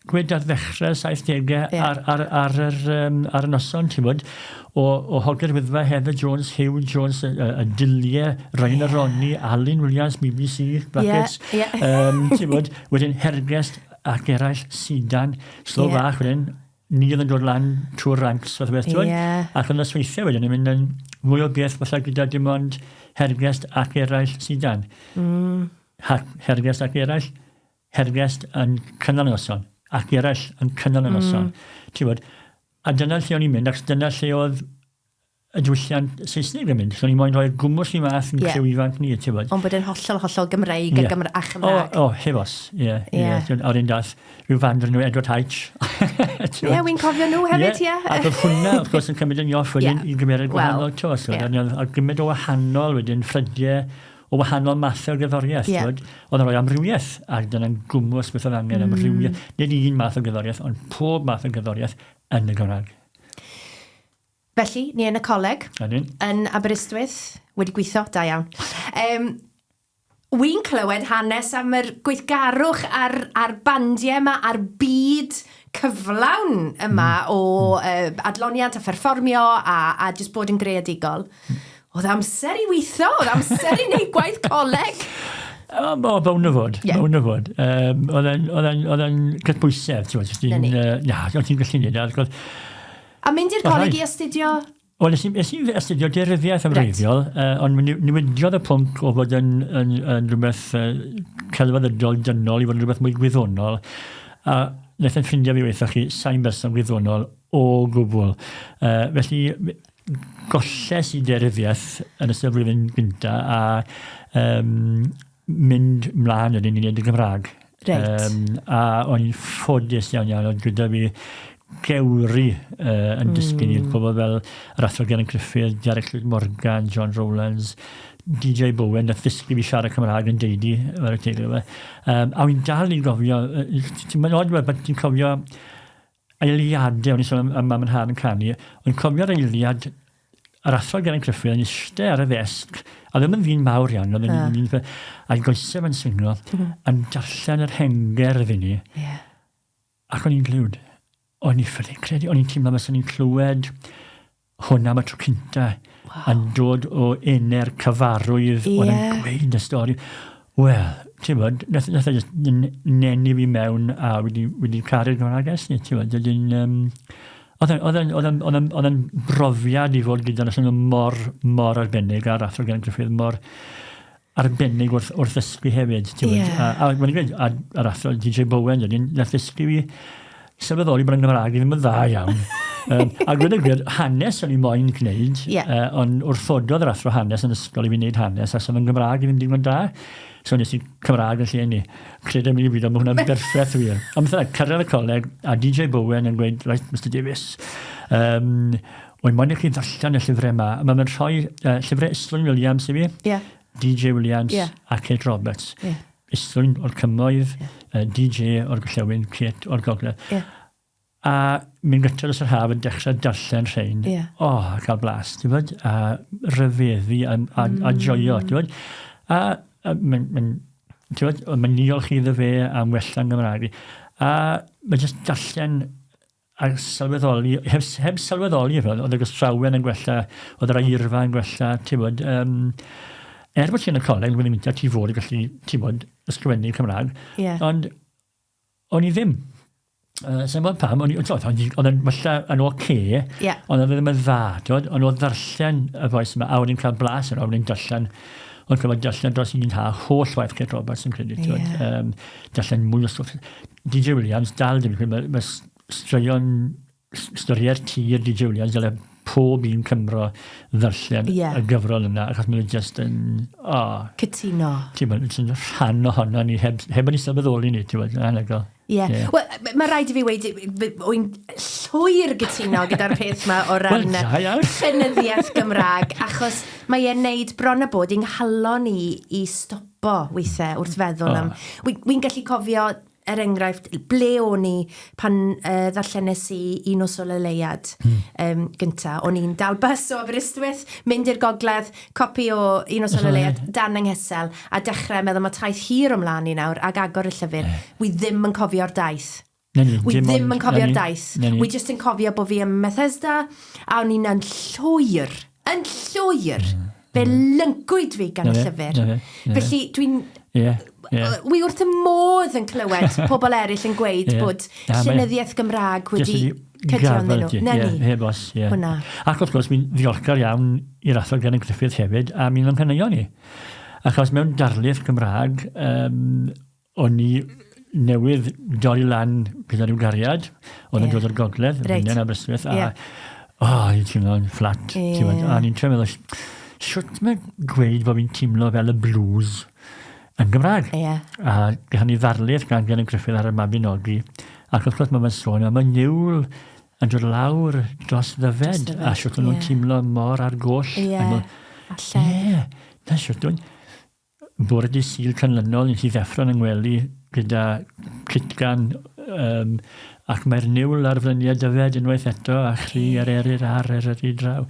gwed ar ddechrau'r 70au yeah. ar, ar, ar, ar, um, ar y noson, ti'n bod, o, o Hoger Wyddfa, Heather Jones, Hugh Jones, y, y Diliau, Ryan yeah. Ronnie, Alun Williams, BBC, brackets, yeah, yeah. um, ti'n bod, wedyn Hergest ac eraill, Sidan, slow yeah. bach wedyn, ni oedd yn dod lan trwy'r ranks fath o beth, ti'n yeah. Ac yn nosweithiau wedyn yn mynd yn mwy o beth falle gyda dim ond Hergest ac eraill Sidan. Ha, Hergest ac eraill, Hergest yn cynnal y noson, ac eraill yn cynnal y noson. Ti'n bod, a dyna lle o'n i'n mynd, ac dyna lle oedd y diwylliant Saesneg yn mynd. So o'n i moyn rhoi'r gwmws i math yn yeah. criw ifanc ni, ti'n bod. Ond bod yn hollol, hollol Gymreig yeah. a, Gymra a Chymraeg. O, oh, oh, heb os, ie. Yeah, yeah. yeah. O'r un dath, rhyw fand o'r enw Edward Haich. Ie, yeah, wy'n cofio nhw hefyd, ie. Yeah. Ac oedd hwnna, wrth gwrs, yn cymryd yn off wedyn yeah. i gymeriad gwahanol, well, so, yeah. A gymaint o wahanol wedyn, ffrydiau o wahanol mathau o gerddoriaeth, yeah. Oedd yn rhoi amrywiaeth, ac dyna'n gwmws beth oedd angen, amrywiaeth. Nid un math o gerddoriaeth, ond pob math o gerddoriaeth yn y Gymraeg. Felly, ni yn y coleg. Ydyn. Yn Aberystwyth. Wedi gweithio, da iawn. Um, Wy'n clywed hanes am yr gweithgarwch a'r, a'r bandiau yma, a'r byd cyflawn yma mm. o uh, adloniant a pherfformio a, a jyst bod yn greadigol. Oedd amser i weithio, oedd amser i wneud gwaith coleg. O, o bawn o fod, yeah. bawn o fod. Um, oedd e'n cydbwysedd, ti'n gwybod, na, oedd ti'n gallu neud. A mynd i'r coleg i astudio? Wel, nes i, nes i astudio daearyddiaeth yn wreiddiol, right. uh, ond newidiodd y pwnc o fod yn, yn, yn rhywbeth uh, celfyddydol dynol i fod yn rhywbeth mwy gwyddonol. A wnaeth yn ffrindiau fi weithio chi, sa'n berson gwyddonol o gwbl. Uh, felly, golles i daearyddiaeth yn ystod y flwyddyn gynta a um, mynd mlaen wedyn i wneud y Gymraeg. Reit. Um, a o'n i'n ffodus iawn iawn, oedd gyda fi gewri uh, yn dysgu mm. ni, pobl fel yr athro Geraint Gruffydd, Derek Llwyd Morgan, John Rowlands, DJ Bowen, nath ddysgu fi siarad Cymraeg yn deidi, fel y teulu fe. Um, a wy'n dal i gofio, ti'n mynd oed, bod ti'n cofio eiliadau, o'n i'n sôn am, am mam yn nhad yn canu, o'n cofio'r eiliad yr athro Geraint Gruffydd yn eistedd ar y ddesg, a ddim yn ddyn mawr iawn, oedd yn ddyn, a'i goesau fe'n swingo, yn darllen yr henger iddyn ni. Yeah. Ac o'n i'n glywed, o'n i'n ffili credu, o'n i'n teimlo fel o'n i'n clywed hwnna am y tro cynta, wow. yn dod o enau'r cyfarwydd yeah. oedd yn gweud y stori. Wel, ti'n bod, nath, nath e just nenu fi mewn a wedi, wedi caru'r Gymraeg ers ni, ti'n bod, wedyn, um, oedd e'n, oedd e'n, oedd e'n, oedd e'n brofiad i fod gyda nhw mor, mor arbennig a'r athro Geraint Gruffydd mor arbennig wrth, wrth ddysgu hefyd, ti'n yeah. A, a wedi gweud, a'r athro DJ Bowen, wedyn, nath ddysgu fi sylweddoli bod yn Gymraeg i ddim yn dda iawn. um, a gwed y gwir, hanes o'n i moyn gwneud, yeah. uh, ond wrthododd yr athro hanes yn ysgol i fi wneud hanes, a sef yn Gymraeg i ddim digon da. So nes i Cymraeg yn lle ni. Credu mi i fyd, ond mae hwnna'n berffaith wir. Ond beth bynnag, cyrraedd y coleg, a DJ Bowen yn gweud, right, Mr Davies, um, Wy'n moyn i chi ddarllen y llyfrau yma. Mae fe'n rhoi uh, llyfrau Islwyn Williams i fi, yeah. DJ Williams yeah. a Kate Roberts. Yeah. Islwyn o'r cymoedd, yeah. uh, DJ o'r gorllewin, Kate o'r gogledd. Yeah. A mynd gyda dros yr haf yn dechrau darllen rhain. Yeah. O, oh, a cael blas, ti'n bod? A rhyfeddu a, a, mm. a joio, ti'n bod? A, a mae'n, mae'n, ti'n bod, mae'n niolch iddo fe am wella'n Gymraeg. A mae jyst darllen a sylweddoli, heb, heb sylweddoli, oedd y gystrawen yn gwella, oedd yr eirfa yn gwella, ti'n bod, um, er bod ti yn y coleg, yn mynd ti fod yn gallu, ti'n bod, ysgrifennu Cymraeg, yeah. ond o'n i ddim. Uh, Sa'n bod pam, o'n i, oedd o'n falle yn oce, yeah. ond oedd e ddim yn dda, ti'n ond oedd ddarllen y fois yma, a o'n i'n cael blas yno, o'n i'n darllen, o'n cael darllen dros un ha, holl waith Kate Roberts yn credu, ti'n yeah. um, darllen mwy o stwff. DJ Williams, dal dim, mae, mae straeon, storiau'r tir DJ Williams, dyle pob un Cymro ddarllen yeah. y gyfrol yna, achos mae'n just yn... Oh, Cytuno. Ti'n bod, yn rhan ohono ni, heb, heb yn ei sylweddoli ni, ti'n bod, anhygoel. Ie. Yeah. Wel, mae rhaid i fi weud, wy'n llwyr gytuno gyda'r peth yma o ran well, llenyddiaeth Gymraeg, achos mae e'n neud bron a bod i'n nghalon i i stopo weithiau wrth feddwl oh. am... Wy'n gallu cofio er enghraifft, ble o'n i pan ddarllenes i Un Nos Ola Leuad gynta. O'n i'n dal bus o Aberystwyth, mynd i'r gogledd, copi o Un Nos Ola Leuad dan yng nghesel, a dechrau meddwl mae taith hir o mlaen i nawr, ac agor y llyfr. Wi ddim yn cofio'r daith. Wi ddim yn cofio'r daith. Wi jyst yn cofio bod fi ym Methesda, a o'n i'n yn llwyr, yn llwyr. Fe lyncwyd fi gan y llyfr. Felly dwi'n... Wi wrth y modd yn clywed pobl eraill yn gweud bod llenyddiaeth Gymraeg wedi cydio ynddyn nhw. Na ni. Heb os, ie. Hwna. Ac wrth gwrs, mi'n ddiolchgar iawn i'r athro Geraint Griffith hefyd am un o'n caneuon ni. Achos mewn darlith Gymraeg, O'n i newydd dorri lan gyda rhyw gariad, oedd yn dod o'r gogledd, reit. yn Aberystwyth, a yeah. oh, i'n teimlo'n fflat. Yeah. A ni'n trio meddwl, shwt mae gweud bod fi'n teimlo fel y blues yn Gymraeg? Yeah. A gaethon ni ddarlith gan Geraint Griffith ar y Mabinogi, ac wrth gwrs mae fe'n sôn am y niwl yn dod lawr dros Ddyfed, a shwt o'n nhw'n yeah. teimlo mor ar goll. Ie, yeah. Ie, yeah, na shwt o'n... Bore dydd Sul canlynol, nes i ddeffro'n yng ngwely gyda cytgan, ac mae'r niwl ar fryniau Dyfed unwaith eto, a chri yr eryr ar Eryri draw.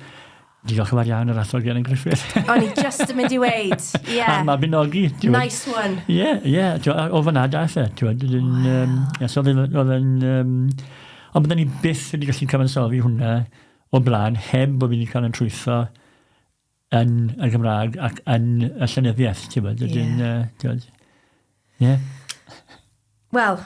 Diolch yn fawr iawn yr Athro Geraint Griffith. O'n i just yn mynd i weud, ie. A Mabinogi. Nice one. Ie, ie, o fan'na daeth e, t'wod, wow. So oedd yn, ond bydden ni byth wedi gallu cyfansoddi hwnna o blaen heb bod fi wedi cael yn trwytho yn y Gymraeg ac yn y llenyddiaeth, ti'n bod? Ydyn, yeah. ti'n bod? Ie. Wel,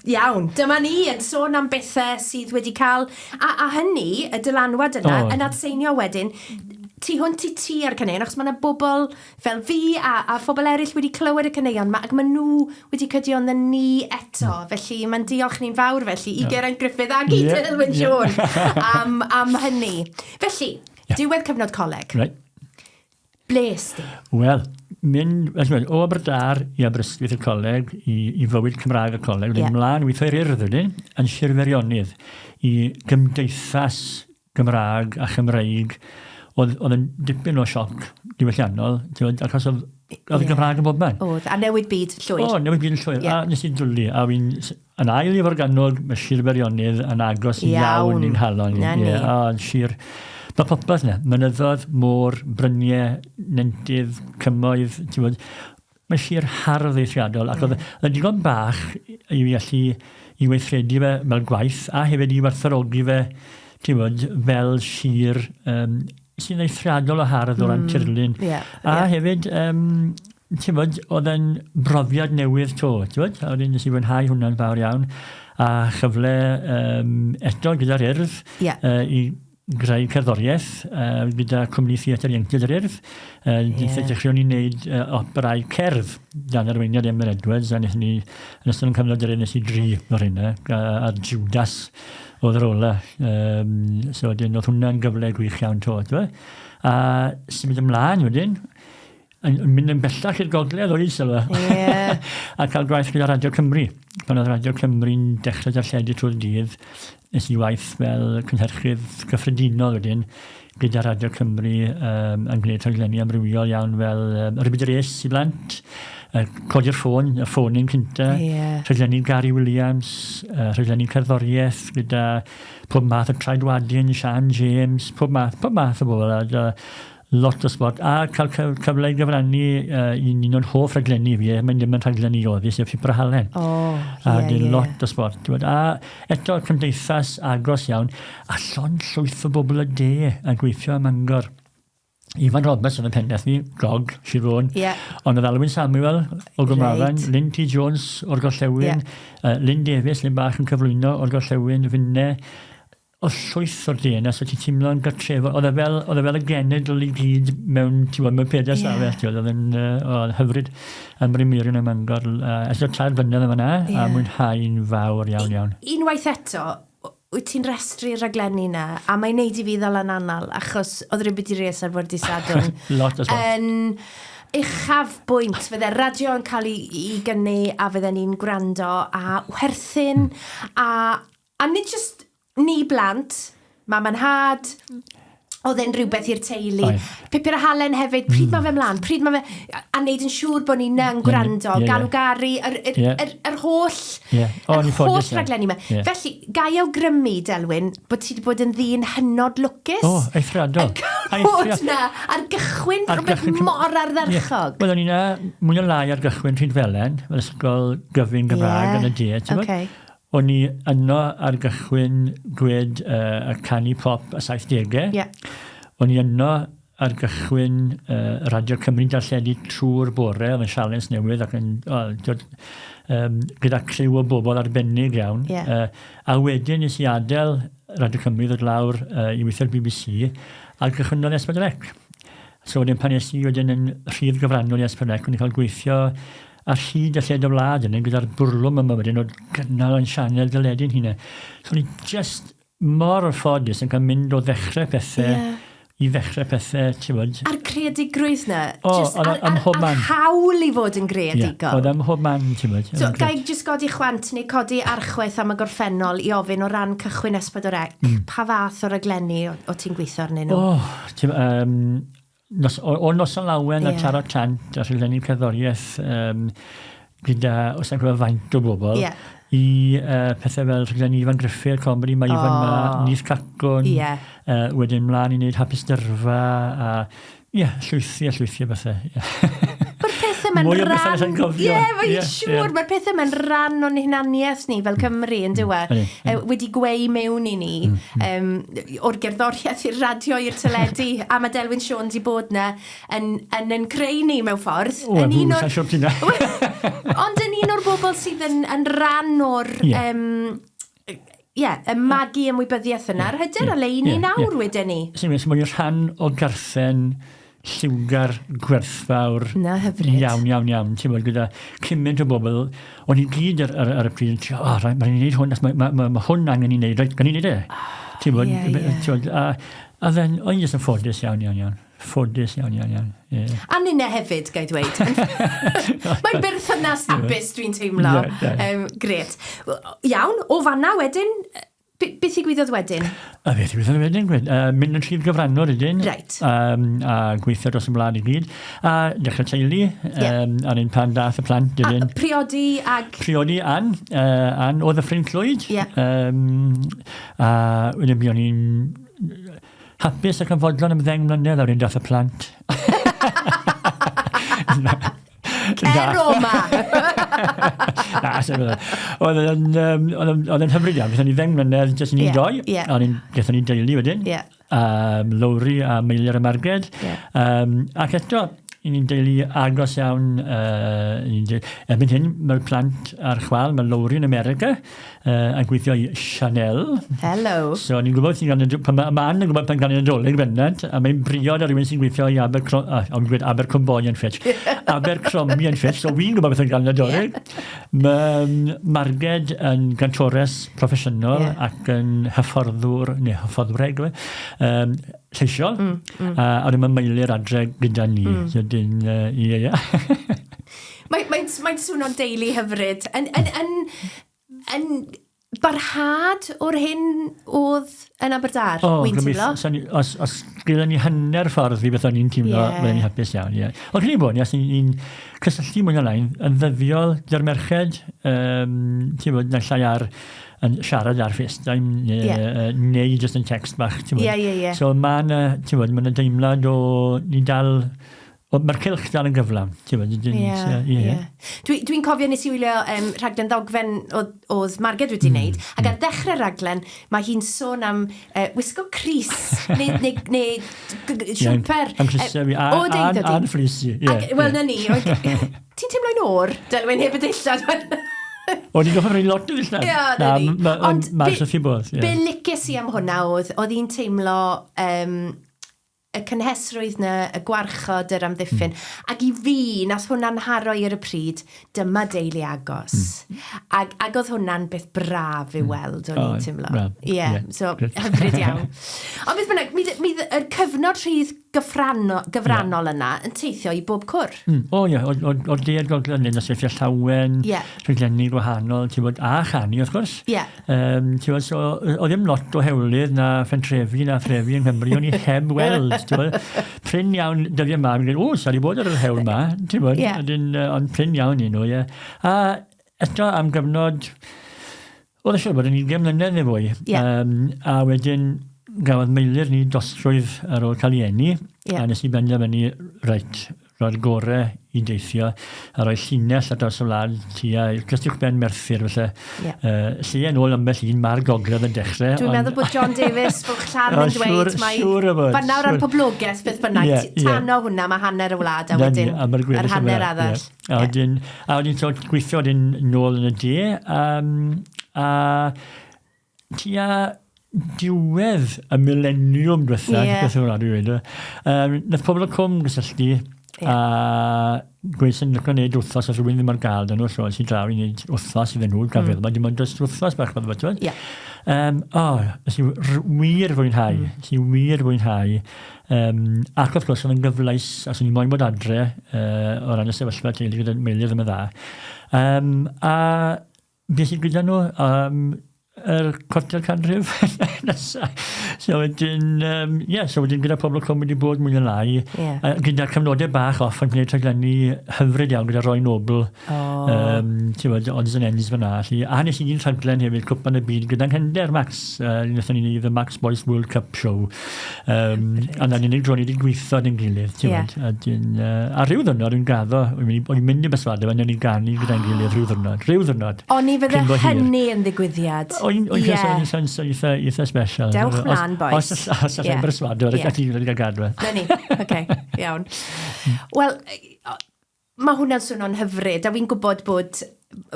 iawn, dyma ni yn sôn am bethau sydd wedi cael, a hynny, y dylanwad yna, oh. yn atseinio wedyn, tu hwnt i ti ar caneuon, achos mae yna bobl fel fi a phobl eraill wedi clywed y caneuon 'ma, ac maen nhw wedi cydio ynddyn ni eto. Felly mae'n diolch ni'n fawr felly i Geraint Griffith ac i Dilwyn Siôn am, am hynny. Felly, diwedd cyfnod coleg. Right. Ble es di? Wel, mynd, well, o Aberdâr i Aberystwyth y coleg, i fywyd Cymraeg y coleg, wedyn mlaen weithio i'r Urdd wedyn, yn Sir Feirionnydd, i gymdeithas Gymraeg a Chymreig, oedd, oedd yn dipyn o sioc diwylliannol, ti'n achos oedd, oedd y Gymraeg yn bobman. Oedd, a newid byd llwyr. O, newid byd yn llwyr, yeah. a nes i dwlu, a fi'n yn ail i Forgannwg, mae Sir Feirionnydd yn agos iawn, iawn i'n nghalon i. Ie, a sir, mae popeth yna, mynyddoedd, môr, bryniau, nentydd, cymoedd, ti'n bod, Mae sir hardd eithriadol ac oedd yn digon bach i fi allu i weithredu fe fel gwaith a hefyd i werthfawrogi fe, ti'n gwybod, fel sir sy'n eithriadol o hardd o ran tirlun. A hefyd, ti'n gwybod, oedd e'n brofiad newydd 'to, ti'n gwybod, a wedyn nes i fwynhau hwnna'n fawr iawn a chyfle eto gyda'r Urdd i greu cerddoriaeth gyda Cwmni Theatr Ieuenctid yr Urdd. Yeah. Dechreuon ni wneud operau cerdd dan arweiniad Emyr Edwards, a wnaethon ni, yn ystod yn cyfnod yr Urdd, nes i dri o'r hynna, a Judas oedd yr ola. So wedyn, oedd hwnna'n gyfle gwych iawn to. A symud ymlaen wedyn, yn mynd yn bellach i'r gogledd o Isel. Yeah. A cael gwaith gyda Radio Cymru. Pan oedd Radio Cymru'n dechrau darlledu trwy'r dydd, nes i waith fel cynhyrchydd cyffredinol wedyn gyda Radio Cymru yn gwneud rhaglenni amrywiol iawn fel Rhybyd Res i blant, codi'r ffôn, y ffonin cynta, rhaglenni Gary Williams, rhaglenni cerddoriaeth gyda pob math o Traedwadyn, Sian James, pob math, pob math o bobl. A, lot o sbort, a cael cyfle i gyfrannu i un o'n hoff rhaglenni fi, mae'n ddim yn rhaglen i oddi, sef Pipra Halen. Oh, a yeah, yeah. lot o sbort. A eto, cymdeithas agos iawn, a llond llwyth o bobl y de yn gweithio ym Mangor. Ifan Roberts oedd yn pennaeth ni, Gog, Sir Fôn. Yeah. Ond oedd Alwyn Samuel o Gwmafan, right. Lynn T. Jones o'r Gorllewin, yeah. Lynn Davies, Lynn Bach yn cyflwyno o'r Gorllewin, Finne, Oedd llwyth o'r DNA, so ti'n teimlo'n gartrefol. Oedd e fel, oedd e fel y genedl i gyd mewn, ti'n gwybod, mewn pedair stafell, ti'n gwybod, oedd yn oedd hyfryd ym Mryn Mirion ym Mangor. Ers o 3 flynedd yma na, a mwynhau'n fawr iawn, iawn. Unwaith eto, wyt ti'n rhestru'r rhaglenni na, a mae'n neud i fi ddala'n anal, achos oedd Rhywbeth i Res ar fwrdd Dydd Sadwrn. Lot o sbort. Yn uchafbwynt, fydde radio yn cael ei gynnu, a fydden ni'n gwrando, a werthin, a nid jyst ni blant, mam a nhad, Oedd e'n rhywbeth i'r teulu. Pupur a Halen hefyd, pryd mae fe mlaen, pryd mae fe... A neud yn siŵr bod ni'n yn gwrando, galw Gari, yr, yr, yr, yr holl, O, yr ni'n ffodus holl iawn. raglenni yma. Felly, ga i awgrymu, Delwyn, bod ti wedi bod yn ddyn hynod lwcus. O, eithriadol. Yn cael bod na ar gychwyn Ar rhywbeth gychwyn mor ardderchog. Wel, o'n i na mwy o lai ar gychwyn Rhydfelen, fel ysgol gyfun Gymraeg yn y de, ti'n gwbod? O'n i yno ar gychwyn gwed y canu pop y 70au. O'n i yno ar gychwyn Radio Cymru'n darlledu trwy'r bore, oedd yn sialens newydd ac yn, oh, dod, gyda criw o bobl arbennig iawn. A wedyn nes i adael Radio Cymru ddod lawr i weithio'r BBC a gychwynnodd S4C. So wedyn pan es i wedyn yn rhydd gyfrannol i S4C, o'n i'n cael gweithio ar hyd a lled y wlad yna gyda'r bwrlwm yma wedyn o gynnal yn sianel deledu'n hunain. So o'n i just mor ffodus yn cael mynd o ddechrau pethau i ddechrau pethau, ti'n bod. A'r creadigrwydd na. O, just, oedd a'r, ym mhob man. hawl i fod yn Ie, greadigol. oedd ym mhob man, ti'n bod. So, ga i jyst godi chwant neu codi archwaith am y gorffennol i ofyn o ran cychwyn S4C, pa fath o raglenni o ti'n gweithio arnyn nhw? O, ti'n, nos, o Noson Lawen a Taro Tant a rhaglenni cerddoriaeth gyda, os na'n cofio faint o bobl, i pethau fel rhaglenni Ifan Gruffydd, comedy, mae Ifan ma, Nith Cacwn, wedyn mlaen i wneud Hapus Dyrfa, a ie, llwythi a llwythi o bethau. Mae'r pethau ma'n Mwy o bethau rhan... na allai gofio. Ie, mae'n siŵr, mae'r pethau ma'n rhan o'n hunaniaeth ni fel Cymru, yn dyw e? Wedi gweu mewn i ni, o'r gerddoriaeth i'r radio i'r teledu, a mae Delwyn Siôn di bod na yn creu ni mewn ffordd. O, Yn un o'r... sa'n siŵr ti na. Ond yn un o'r bobl sydd yn rhan o'r... Ie, y magu ymwybyddiaeth yna, yr hyder a le i ni nawr wedyn ni. Sy'n mynd, mae'n rhan o garthen lliwgar, gwerthfawr. Na, hyfryd. Iawn, iawn, iawn. Ti'n bod gyda cymaint o bobl, o'n i gyd ar y pryd yn trio, oh, right, mae'n i wneud hwn, mae ma, ma, ma hwn angen i wneud, reit, gan i wneud e. Ti'n bod, ti'n bod, a then, o'n i jyst yn ffodus iawn, iawn, iawn. Ffodus iawn, iawn, iawn. Yeah. A ninne hefyd, ga i ddweud. Mae'n berthynas hapus, dwi'n teimlo. Yeah, yeah. Gret. Iawn, o fanna wedyn, beth ddigwyddodd wedyn? A beth ddigwyddodd wedyn, Gwen? Mynd yn rhif gyfrannol wedyn. A gweithio dros y wlad i gyd. A dechrau teulu, a'r un pan dath y plant wedyn. A priodi ag... Priodi Ann, Ann o Ddyffryn Clwyd. A wedyn buon ni'n hapus ac yn fodlon am 10 mlynedd, a wedyn dath y plant. Cer o ma! Na, sy'n meddwl. Oedd yn hyfryd iawn. Gaethon ni 10 mlynedd jyst i ni doi. A gaethon ni deulu wedyn. Lowri a Meilir a Marged. Ac eto, i ni'n deulu agos iawn. Erbyn hyn, mae'r plant ar chwal, mae Lowri yn America, yn gweithio i Chanel. Hello. So ni'n gwybod sy'n gan, pan mae Ann yn gwybod pan gan y Nadolig bendant, a mae'n briod ar rhywun sy'n gweithio i Abercrombie and Fitch. Abercrombie and Fitch, so wy'n gwybod beth yn gan y Nadolig. Mae Marged yn gantores proffesiynol ac yn hyfforddwr, neu hyfforddwreg, lleisiol, a wedyn mae Meilir adre gyda ni. So dyn, ie. Mae'n swnio'n deulu hyfryd. Yn barhad o'r hyn oedd yn Aberdâr, wy'n teimlo? Os gyda ni hanner ffordd i beth o'n i'n teimlo, byddwn ni'n hapus iawn, ie. Ond credu bod, os ni'n cysylltu mwy na lai yn ddyddiol gyda'r merched, ti'n bod, naill ai ar yn siarad ar FaceTime neu jyst yn text bach, ti'n bod. Ie, ie, ie. So mae yna, ti'n bod, mae yna deimlad o ni dal, mae'r cylch dal yn gyflawn, ti'n bod. Ie. Dwi'n cofio nes i wylio rhaglen ddogfen oedd Marged wedi wneud, ac ar ddechrau'r rhaglen mae hi'n sôn am wisgo crys neu siwmper. Am crysau fi, a'n ffris i. Wel, na ni. Ti'n teimlo'n oer, Delwyn, heb y dillad? O'n i'n gorfod rhoi lot o ddillad. Ie, na ni. Ond mae'n wrth i bodd. Be licies i am hwnna oedd hi'n teimlo y cynhesrwydd 'na, y gwarchod, yr amddiffyn. Mm. Ac i fi, nath hwnna'n nharo i ar y pryd, dyma deulu agos. Mm. Ac, ac oedd hwnna'n beth braf i'w mm. weld, o'n i'n teimlo. Ie, yeah, yeah, so hyfryd iawn. Ond beth bynnag, mi, mi, yr cyfnod rhydd gyffrano, gyfrannol yeah. yna yn teithio i bob cwr. Mm. O ie, o'r de a'r gogledd, neu nosweithiau llawen, yeah. rhaglenni gwahanol, ti'n bod, a chanu wrth gwrs. Yeah. Ti'n bod, so, oedd ddim lot o hewlydd na phentrefi na threfi yng Nghymru, o'n i heb weld, ti'n bod. Prin iawn dyddiau yma, fi'n dweud, o, sa di bod ar yr hewl yma, ti'n bod, yeah. Ydyn, ond prin iawn i nhw, ie. A eto am gyfnod, oedd eisiau bod yn 20 mlynedd neu fwy. Yeah. A wedyn, gafodd Meilir ni dosrwydd ar ôl cael ei eni, yeah. a nes i benderfynu, reit, rhoi'r gore i deithio a rhoi llinell ar draws y wlad tua jyst uwchben Merthyr felly. Yeah. Lle yn ôl ambell un mae'r gogledd yn dechrau. Dwi'n meddwl bod John Davies Bwlch Llan yn dweud mai fanna o ran poblogaeth beth bynnag, yeah, yeah. tano hwnna mae hanner y wlad a wedyn yr hanner arall. Yeah. A wedyn, a wedyn so, gweithio wedyn nôl yn y de, a tua diwedd y mileniwm diwetha, yeah. beth yw'r dwi'n dweud, nath pobl y cwm gysylltu yeah. a gweud sy'n licio gwneud wythnos os rhywun ddim ar gael dyn nhw, so es i draw i wneud wythnos iddyn nhw, gael mm. feddwl, dim ond dros wythnos bach fath o beth. Yeah. O, nes i wir fwynhau, mm. nes i wir fwynhau. Ac wrth gwrs, oedd yn gyfleus, os o'n i moyn bod adre, o ran y sefyllfa teulu gyda Meilir ddim yn dda. A Beth sy'n gyda nhw? Yr cwarter canrif nesa. So wedyn, yeah, so wedyn gyda pobl y cwm wedi bod mwy na lai. Yeah. Gyda cyfnodau bach off yn gwneud rhaglenni hyfryd iawn gyda Roy Noble. Oh. Ti'n bod, odds and ends fyna. Felly, a nes i un rhaglen hefyd, Cwpan y Byd, gyda'n nghender Max. Wnaethon ni wneud The Max Boyce World Cup Show. A na'n unig dro ni wedi gweithio yn gilydd, ti'n yeah. A, dyn, a rhyw ddwrnod, dwi'n gaddo, o'n i'n mynd i berswadio, fe, ni'n ganu gyda'n gilydd rhyw ddwrnod, rhyw ddwrnod. O'n i fydde hynny yn ddigwyddiad. O'n i'n yeah. eitha, eitha special. Dewch mlaen, boys. Os, os allai'n yeah. berswadio, yeah. a ti'n wedi cael gadw. Na ni, oce, okay, iawn. Wel, Mae hwnna'n swnio'n hyfryd, a fi'n gwybod bod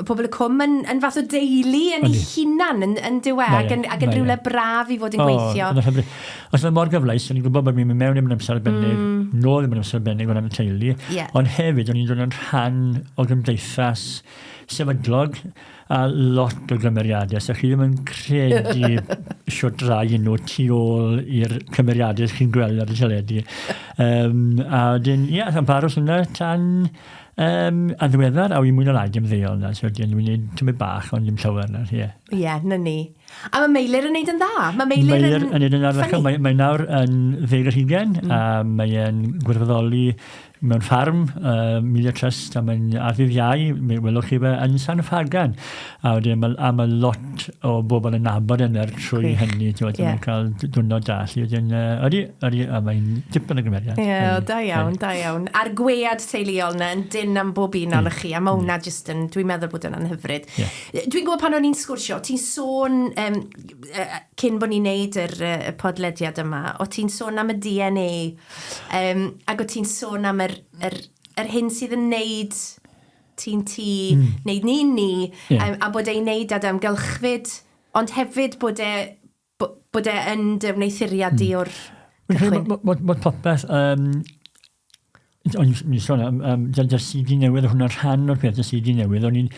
pobl y cwm yn, yn fath o deulu yn ei hunan, yn, yn dyw e, ac yn, ac yn rhywle braf i fod yn gweithio. O, hyfryd. Os mae mor gyfleus, o'n i'n gwybod bod mi'n mynd mewn i'm amser arbennig, nôl i'm amser arbennig o'n am y teulu, yeah. ond hefyd o'n i'n dod yn rhan o gymdeithas sefydlog a lot o gymeriadau. So chi ddim yn credu shwt rai nhw tu ôl i'r cymeriadau chi'n gweld ar y teledu. A wedyn, ie, yeah, aros yna tan a ddiweddar, a wy'n mwy na lai dim ddeol na, so wedyn wy'n gwneud tymed bach, ond dim llawer na, ie. Ie, yeah, na ni. A mae Meilir yn neud yn dda. Mae Meilir, Meilir yn neud yn dda. Mae, mae nawr yn 20, a mae'n gwirfoddoli mewn ffarm, Media Trust, a mae'n ar ddydd Iau, mi welwch chi fe yn San Ffagan. A wedyn, ma, a mae lot o bobl yn nabod yn er trwy Gwych. hynny, ti'n gwbod, Ie. mae'n cael diwrnod da. Felly wedyn, ydy, ydy, a mae'n dipyn o gymeriad. Ie, o, da iawn, da iawn. A'r gwead teuluol na yn dynn am bob un ohonoch chi, a mae hwnna jyst yn, dwi'n meddwl bod hwnna'n hyfryd. Ie. Dwi'n gwybod pan o'n i'n sgwrsio, ti'n sôn, cyn bod ni'n neud yr, y podlediad yma, o ti'n sôn am y DNA, ac o ti'n sôn am yr, yr, yr hyn sydd yn neud ti'n ti, neud ni'n ni, Yeah. a bod e'n neud â dy amgylchfyd, ond hefyd bod e, bod e yn dy wneuthuriad di o'r Fi'n credu cychwyn. bod popeth, o'n i'n sôn am, dy'r CD newydd, oedd hwnna'n rhan o'r peth, y CD newydd, o'n i'n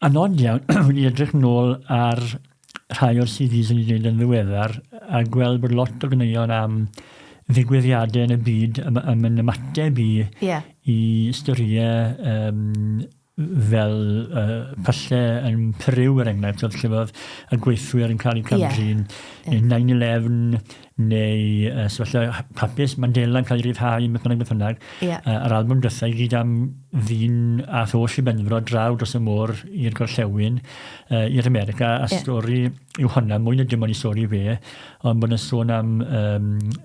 anod iawn, o'n i'n edrych nôl ar rhai o'r CDs o'n i'n gwneud yn ddiweddar, a gweld bod lot o ganeuon am ddigwyddiadau yn y byd, am yn ymateb i, yeah. i storïau fel pyllau yn Peru, er enghraifft, oedd lle oedd y gweithwyr yn cael eu camdrin, yeah. neu 9-11, neu sefyllfa hapus, Mandela yn cael ei ryddhau, beth bynnag, beth bynnag. Yeah. Yr album diwetha i gyd am ddyn a tholl i Benfro draw dros y môr i'r gorllewin, i'r America, a yeah. stori yw hwnna, mwy na dim ond i stori fe, ond bod yn sôn am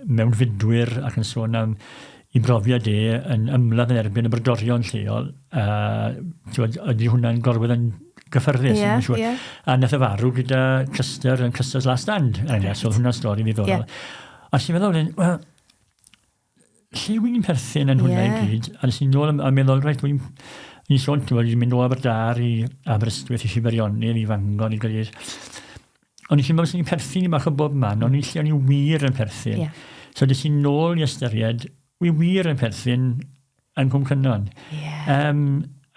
mewnfudwyr ac yn sôn am i brofiad e yn ymladd yn erbyn y brodorion lleol, a t'wod, ydy hwnna'n gorwedd yn gyffyrddus, yeah, yn siŵr. Yeah. A nath e farw gyda Custer yn Custer's Last Stand, er enghraifft, so oedd hwnna'n stori ddiddorol. Yeah. A ti'n meddwl, wedyn, wel, lle wy'n perthyn yn hwnna yeah. i gyd? A nes i'n nôl a meddwl, reit, wy'n ni'n sôn, ti'n gwybod, mynd o Aberdâr i Aberystwyth, i Siberionydd, i Fangor, i Gaerdydd. O'n i'n meddwl sy'n perthyn i bach o bob man, o'n i'n lle o'n i wir yn perthyn. Yeah. So des i nôl i ystyried, wi wir yn perthyn yng Nghwm Cynon. Yeah.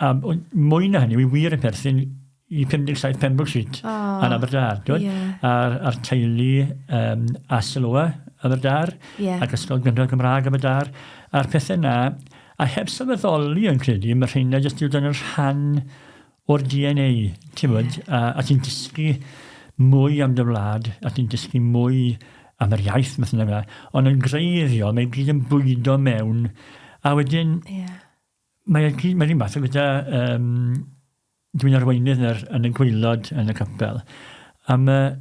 A mwy na hynny, wi wir yn perthyn i 57 Pembroke Street oh, yn Aberdâr. Yeah. A'r, a'r teulu a Siloa Aberdâr, yeah. ac Ysgol Gynradd Gymraeg Aberdâr, a'r pethau na, a heb sylweddoli yn credu, mae rheina jyst i'w dod yn rhan o'r DNA, ti'n bod, yeah. a ti'n dysgu mwy am dy wlad, a ti'n dysgu mwy am yr iaith, math yna, ond yn greiddiol, mae gyd yn bwydo mewn, a wedyn, yeah. Mae mae'r un math o gyda, dwi'n arweinydd yn, yr, yn y gwaelod yn y capel, a mae,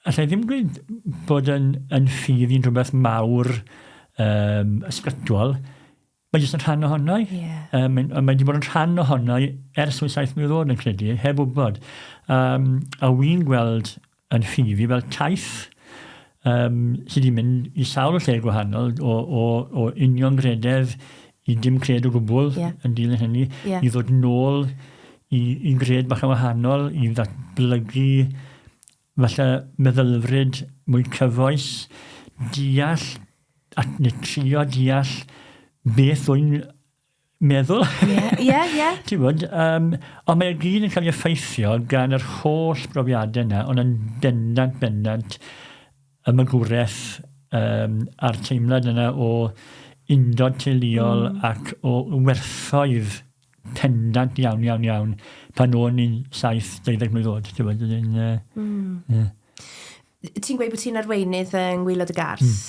allai ddim gweud bod yn, yn ffydd i'n rhywbeth mawr ysgytwol, mae jyst yn rhan ohono i. Yeah. Mae wedi bod yn rhan ohono i ers 7 mlynedd oed yn credu, heb wybod. A wy'n gweld yn ffydd i fel taith sydd wedi mynd i sawl lle gwahanol o, o, o uniongrededd i dim cred o gwbl yeah. yn dilyn hynny, yeah. i ddod nôl i, i gred bach yn wahanol, i ddatblygu falle meddylfryd mwy cyfoes, deall, a, neu trio deall beth wy'n meddwl. Ie, ie, ie. Ti'n gwybod, ond mae e gyd yn cael ei effeithio gan yr holl brofiadau yna, ond yn bendant, bendant, y magwraeth a'r teimlad yna o undod teuluol ac o werthoedd pendant iawn, iawn, iawn, pan o'n i'n 7, 12 mlwydd oed, ti'n gwybod, yn... Yy. Ti'n gweud bod ti'n arweinydd yng Ngwaelod y Garth,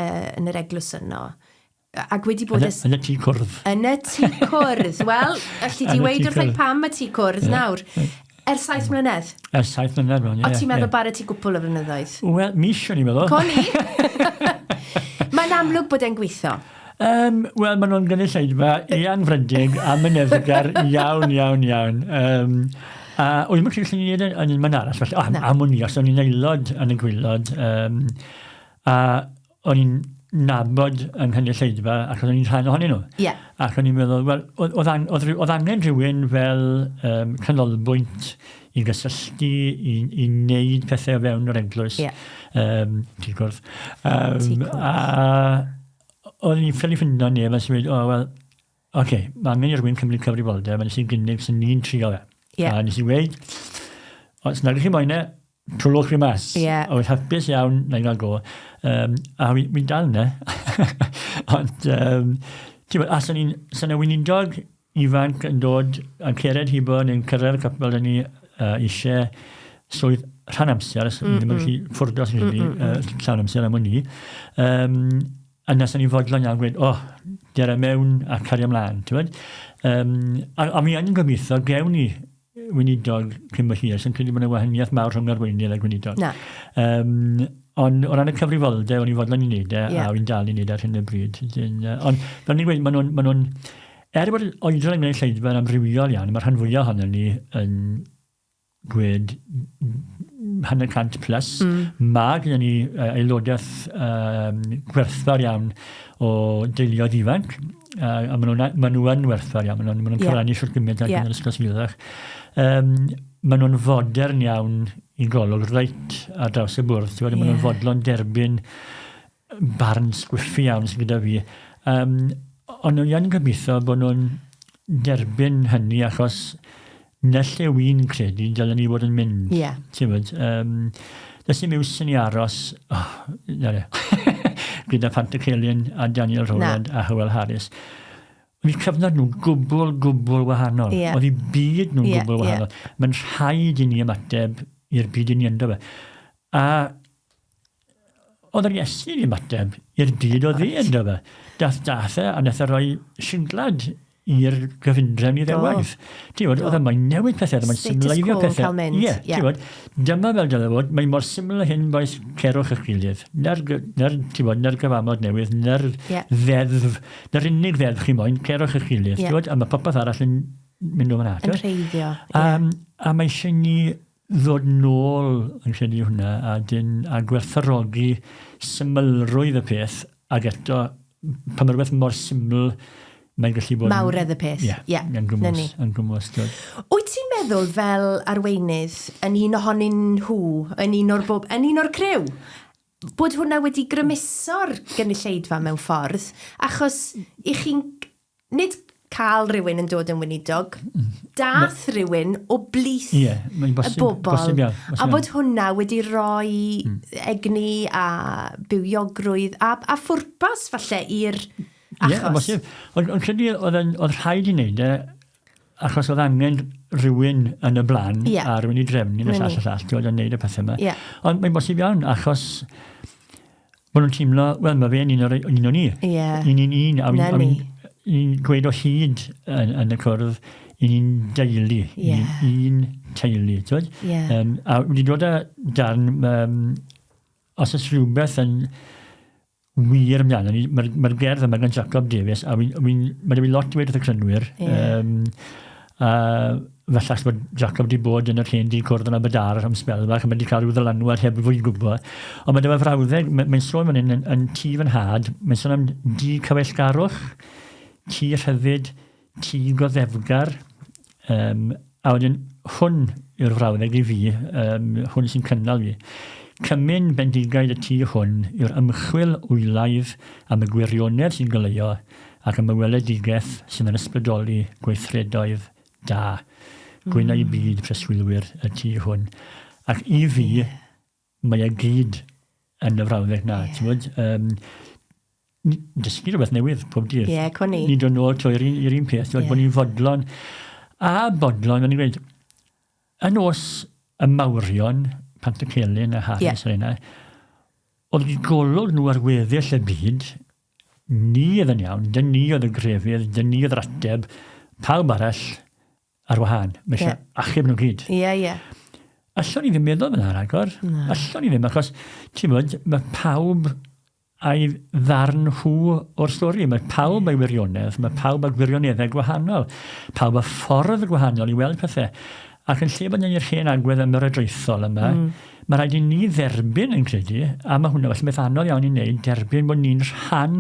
yn yr eglwys yno. Ac wedi bod... Yn y, yn y tŷ cwrdd. Yn y tŷ cwrdd. Wel, alli di weud wrtha i pam y tŷ cwrdd yeah. nawr. Ers 7 mlynedd? Ers 7 mlynedd, bron, ie. O ti'n meddwl yeah. bara ti gwpl o flynyddoedd? Wel, mis o'n i'n meddwl. Co ni! Mae'n amlwg bod e'n gweithio. Wel, maen nhw'n gynulleidfa eangfrydig a myneddgar iawn, iawn, iawn. A o'n i'n credu ni'n yn un man arall, felly, oh, am o'n i, os o'n i'n aelod yn y gwylod, a o'n i'n nabod yng nghynulleidfa ac o'n i'n rhan ohonyn nhw. Yeah. Ac o'n i'n meddwl, wel, oedd, oedd, oedd angen rhywun fel canolbwynt i gysylltu, i, i wneud pethau o fewn yr eglwys. Yeah. Ti'n gwrdd. A o'n i'n ffili ffindo neb a sy'n mynd, o, wel, oce, okay, mae angen i rhywun cymryd cyfrifoldeb, a nes i'n gynnig sy'n ni'n trio fe. Yeah. A nes i weud, os nag ydych chi moyn e, Trwlwch fi mas. Ie. A oedd hapus iawn, na i gael go. A wi'n wi dal yna. Ond, ti'n bod, a sa'n ni'n, sa'n weinidog ifanc yn dod yn cered hibo neu'n cyrraedd y capel ni eisiau swydd rhan amser, mm, ddim yn gallu ffwrdd os mm, mm, mm. llawn amser am wn i. A nes ni'n fodlon iawn gweud, o, oh, dere mewn a cario ymlaen, ti'n bod? A mi yn gobeithio gewn ni weinidog cyn bo hir, sy'n credu bod yna wahaniaeth mawr rhwng arweinydd a gweinidog. Na. Ond o ran y cyfrifoldeb, o'n i'n fodlon i wneud e, yeah. a fi'n dal i wneud e ar hyn o bryd. Ond fel ni'n gweud, maen nhw'n, maen nhw'n, er bod oedran yn gwneud lleidfa yn amrywiol iawn, mae'r rhan fwyaf ohono ni yn gweud 100 plus. Mae gyda ni aelodaeth gwerthfawr iawn o deuluoedd ifanc, a maen nhw'n ma nhw yn werthfawr iawn, maen nhw'n ma nhw yeah. cyfrannu siwr gymaint ar yeah. yr ysgol Sulach. Maen nhw'n fodern iawn i golwg reit ar draws y bwrdd, ti'n yeah. maen nhw'n fodlon derbyn barn sgwiffi iawn sydd gyda fi. Ond nhw'n yn gobeithio bod nhw'n derbyn hynny achos na lle wy'n credu dylen ni fod yn mynd. Yeah. Ti'n bod, does dim iws i ni aros, oh, na le, gyda Pantycelyn a Daniel Rowland a Hywel Harris. Oedd eu cyfnod nhw'n gwbl, gwbl wahanol. Yeah. Oedd eu byd nhw'n yeah, gwbl wahanol. Yeah. Mae'n rhaid i ni ymateb i'r byd i ni ynddo fe. A oedd yr Iesu'n ymateb i'r byd oedd e ynddo fe. Dath, dath e, a nath e roi singlad i'r gyfundrefn i ddewaith. Ti'n gwybod, oedd e mae'n newid pethau, oedd e mae'n symleiddio pethau. Ie, ti'n gwybod, dyma fel dylai fod, mae'n mor syml hyn boes cerwch eich gilydd. Na'r, na'r, ti'n gwybod, na'r gyfamod newydd, na'r yeah. ddeddf, na'r unig ddeddf chi moyn, cerwch eich gilydd. Yeah. Ti'n gwybod, a mae popeth arall yn mynd o fan'na. Yn rheiddio. Yeah. A mae eisiau ni ddod nôl yn credu hwnna a dyn, a gwerthfawrogi symlrwydd y peth ac eto pan mae rhywbeth mor syml mae'n gallu bod... Mawredd y peth. Ie, yeah, yn gwmws. Yn gwmws. Wyt ti'n meddwl fel arweinydd yn un ohonyn nhw, yn un o'r bob, yn un o'r criw? bod hwnna wedi grymuso'r gynulleidfa mewn ffordd, achos i chi'n nid cael rhywun yn dod yn weinidog, dath rhywun o blith yeah, bosib, y bobl, bosib iawn, bosib a bod hwnna wedi rhoi egni a bywiogrwydd a, a phwrpas falle i'r achos. Ie, yeah, bosib. Ond on credu oedd, oedd rhaid i wneud e, achos oedd angen rhywun yn y blaen yeah. a rhywun i drefnu y llall a llall, ti'n yn neud y pethau yma. Yeah. Ond mae'n bosib iawn, achos bod nhw'n teimlo, wel, mae fe'n un, o'r, un o ni. Yeah. Un un un. A ni'n gweud o hyd yn, yn y cwrdd, un ni'n deulu, yeah. un un teulu, ti'n yeah. A wedi dod â darn, os oes rhywbeth yn wir amdano ni, mae'r mae gerdd yma gan Jacob Davies, a wi, wi, mae 'da fi lot i weud wrth y crynwyr. Yeah. A falle achos bod Jacob wedi bod yn yr hen dŷ cwrdd yn Aberdâr am sbel fach, a mae wedi cael rhyw ddylanwad heb fwy gwybod. Ond mae dyma frawddeg, mae'n mae sôn fan hyn yn, yn tŷ fy nhad, mae'n sôn am dŷ cyfeillgarwch, tŷ rhyddid, tŷ goddefgar, a wedyn hwn yw'r frawddeg i fi, hwn sy'n cynnal fi. Cymun bendigaid y tŷ hwn yw'r ymchwil wylaidd am y gwirionedd sy'n goleuo ac am y weledigaeth sydd yn ysbrydoli gweithredoedd da. Gwyn eu byd preswylwyr y tŷ hwn. Ac i fi, mae e gyd yn y frawddeg na, yeah. ti'n gwybod? Dysgu rhywbeth newydd pob dydd. Ie, yeah, cwn i. Ni'n dod nôl to i'r un, un peth, yeah. bod ni'n fodlon. A bodlon, o'n i'n gweud, yn os y mawrion, Pantycelyn a Harris yeah. yna, oedd i golwg nhw ar weddill y byd, ni oedd yn iawn, dyn ni oedd y grefydd, dyn ni oedd yr ateb, pawb arall ar wahân. Mae eisiau yeah. achub nhw gyd. Ie, yeah, ie. Yeah. Allwn ni ddim meddwl fyna rhagor. No. Allwn ni ddim, achos, ti'n bod, mae pawb a'i ddarn nhw o'r stori. Mae pawb a'i wirionedd, mae pawb â gwirioneddau gwahanol, pawb â ffordd gwahanol i weld pethau. Ac yn lle bod ni'r hen agwedd ymyrodraethol yma, mae rhaid i ni dderbyn yn credu, a mae hwnna felly beth anodd iawn i wneud, derbyn bod ni'n rhan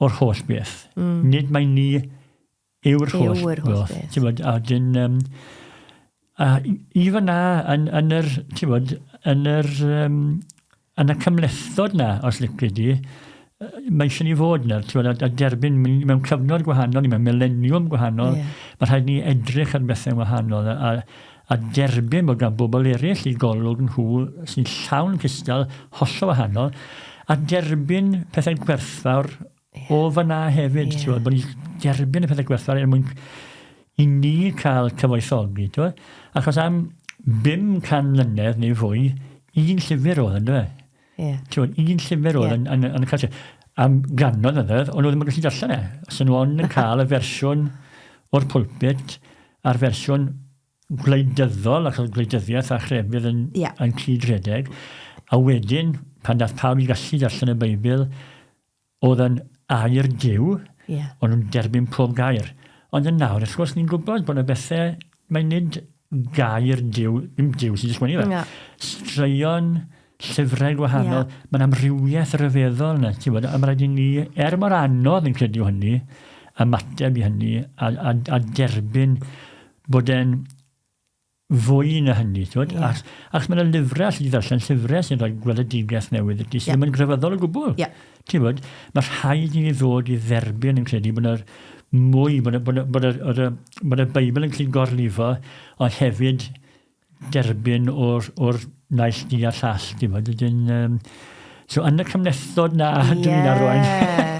o'r holl beth. Nid mae ni yw'r holl, yw'r holl beth. Ti'n bod, a dyn, a i fyna, yn, yn yr, ti'n bod, yn yr, yn y cymhlethdod na, os lici di, mae eisiau ni fod yna, ti'n bod, a derbyn mewn cyfnod gwahanol, mewn mileniwm gwahanol, yeah. mae rhaid ni edrych ar bethau wahanol, a derbyn bod gan bobl eraill i golwg nhw sy'n llawn cystal, hollol wahanol, a derbyn pethau gwerthfawr yeah. o fyna hefyd, Yeah. ti'n gwbod, bod ni'n derbyn y pethau gwerthfawr er mwyn i ni cael cyfoethogi, ti'n gwbod? Achos am 500 mlynedd neu fwy, un llyfr oedd yn dweud. Yeah. Ti'n gwbod, un llyfr oedd Yeah. yn, yn, yn y cartref. Am gannoedd mlynedd, ond nhw ddim yn gallu darllen e. Os nhw ond yn cael y fersiwn o'r pulpit a'r fersiwn gwleidyddol, achos gwleidyddiaeth a chrefydd yn, Yeah. yn cyd-redeg. A wedyn, pan dath pawb i gallu darllen y Beibl, oedd yn air Duw, Yeah. o'n nhw'n derbyn pob gair. Ond yn nawr, wrth gwrs, ni'n gwybod bod yna bethau, mae nid gair Duw, ddim Duw sy'n sgwennu fe. Na. Straeon, llyfrau gwahanol, Ie. mae'n amrywiaeth ryfeddol yna, ti'n gwbod, a mae rhaid i ni, er mor anodd yn credu hynny, ymateb i hynny, a derbyn bod e'n fwy na hynny, ti'n gwbod? Ie. Achos mae yna lyfrau, alli di ddarllen llyfrau sy'n rhoi gweledigaeth newydd i ti, sydd Ie. ddim yn grefyddol o gwbl. Ie. Ti'n gwbod, mae rhaid i ni ddod i dderbyn yn credu bod yna mwy, bod, bod, bod, bod, bod y Beibl yn gallu gorlifo, ond hefyd derbyn o'r naill du a'r llall, ti'n gwbod. Wedyn, so yn y cymhlethdod na, dwi'n arwain.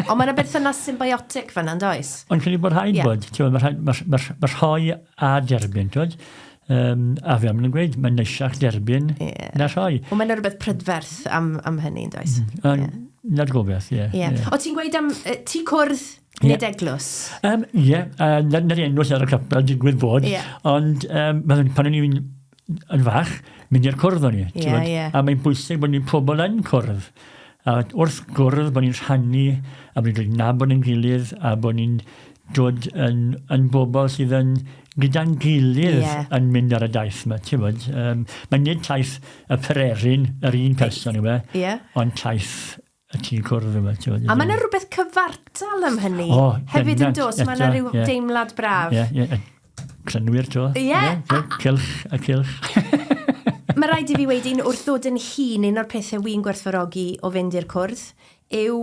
Ond mae yna berthynas symbiotic fan'na, yn does? Ond credu bod rhaid Ie. bod, ti'n gwbod, mae rhaid, ma, ma, ma rhoi a derbyn, ti'n gwbod. A fe am yn gweud, mae'n neisiach derbyn Ie. na rhoi. Wel, mae yna rhywbeth prydferth am hynny, yn does? Ond Na'r gobeith, ie. Ie. O, ti'n gweud am tŷ cwrdd nid eglwys? Ie, na'r enw sydd ar y capel, digwydd bod. Ie. Ond pan o'n i'n yn fach, mynd i'r cwrdd o'n i. ti'n Ie, gwbod? ie. A mae'n bwysig bod ni'n pobl yn cwrdd. A wrth gwrdd bod ni'n rhannu, a bod ni'n dod i nabod ein gilydd, a bod ni'n dod yn bobl sydd yn gyda'n gilydd Ie. yn mynd ar y daith yma, ti'n gwbod. Mae'n nid taith y pererin, yr un person yw e, Ie. ond taith y tŷ cwrdd yma, ti'n gwbod. A mae yna rhywbeth cyfartal am hynny. O, hefyd yn bendant, dos, mae yna eto, rhyw ie. deimlad braf. Ie, ie, y crynwyr, to. Ie, Ie, cylch a cylch. Mae rhaid i fi weud un wrth ddod yn hŷn, un o'r pethau wi'n gwerthfawrogi o fynd i'r cwrdd yw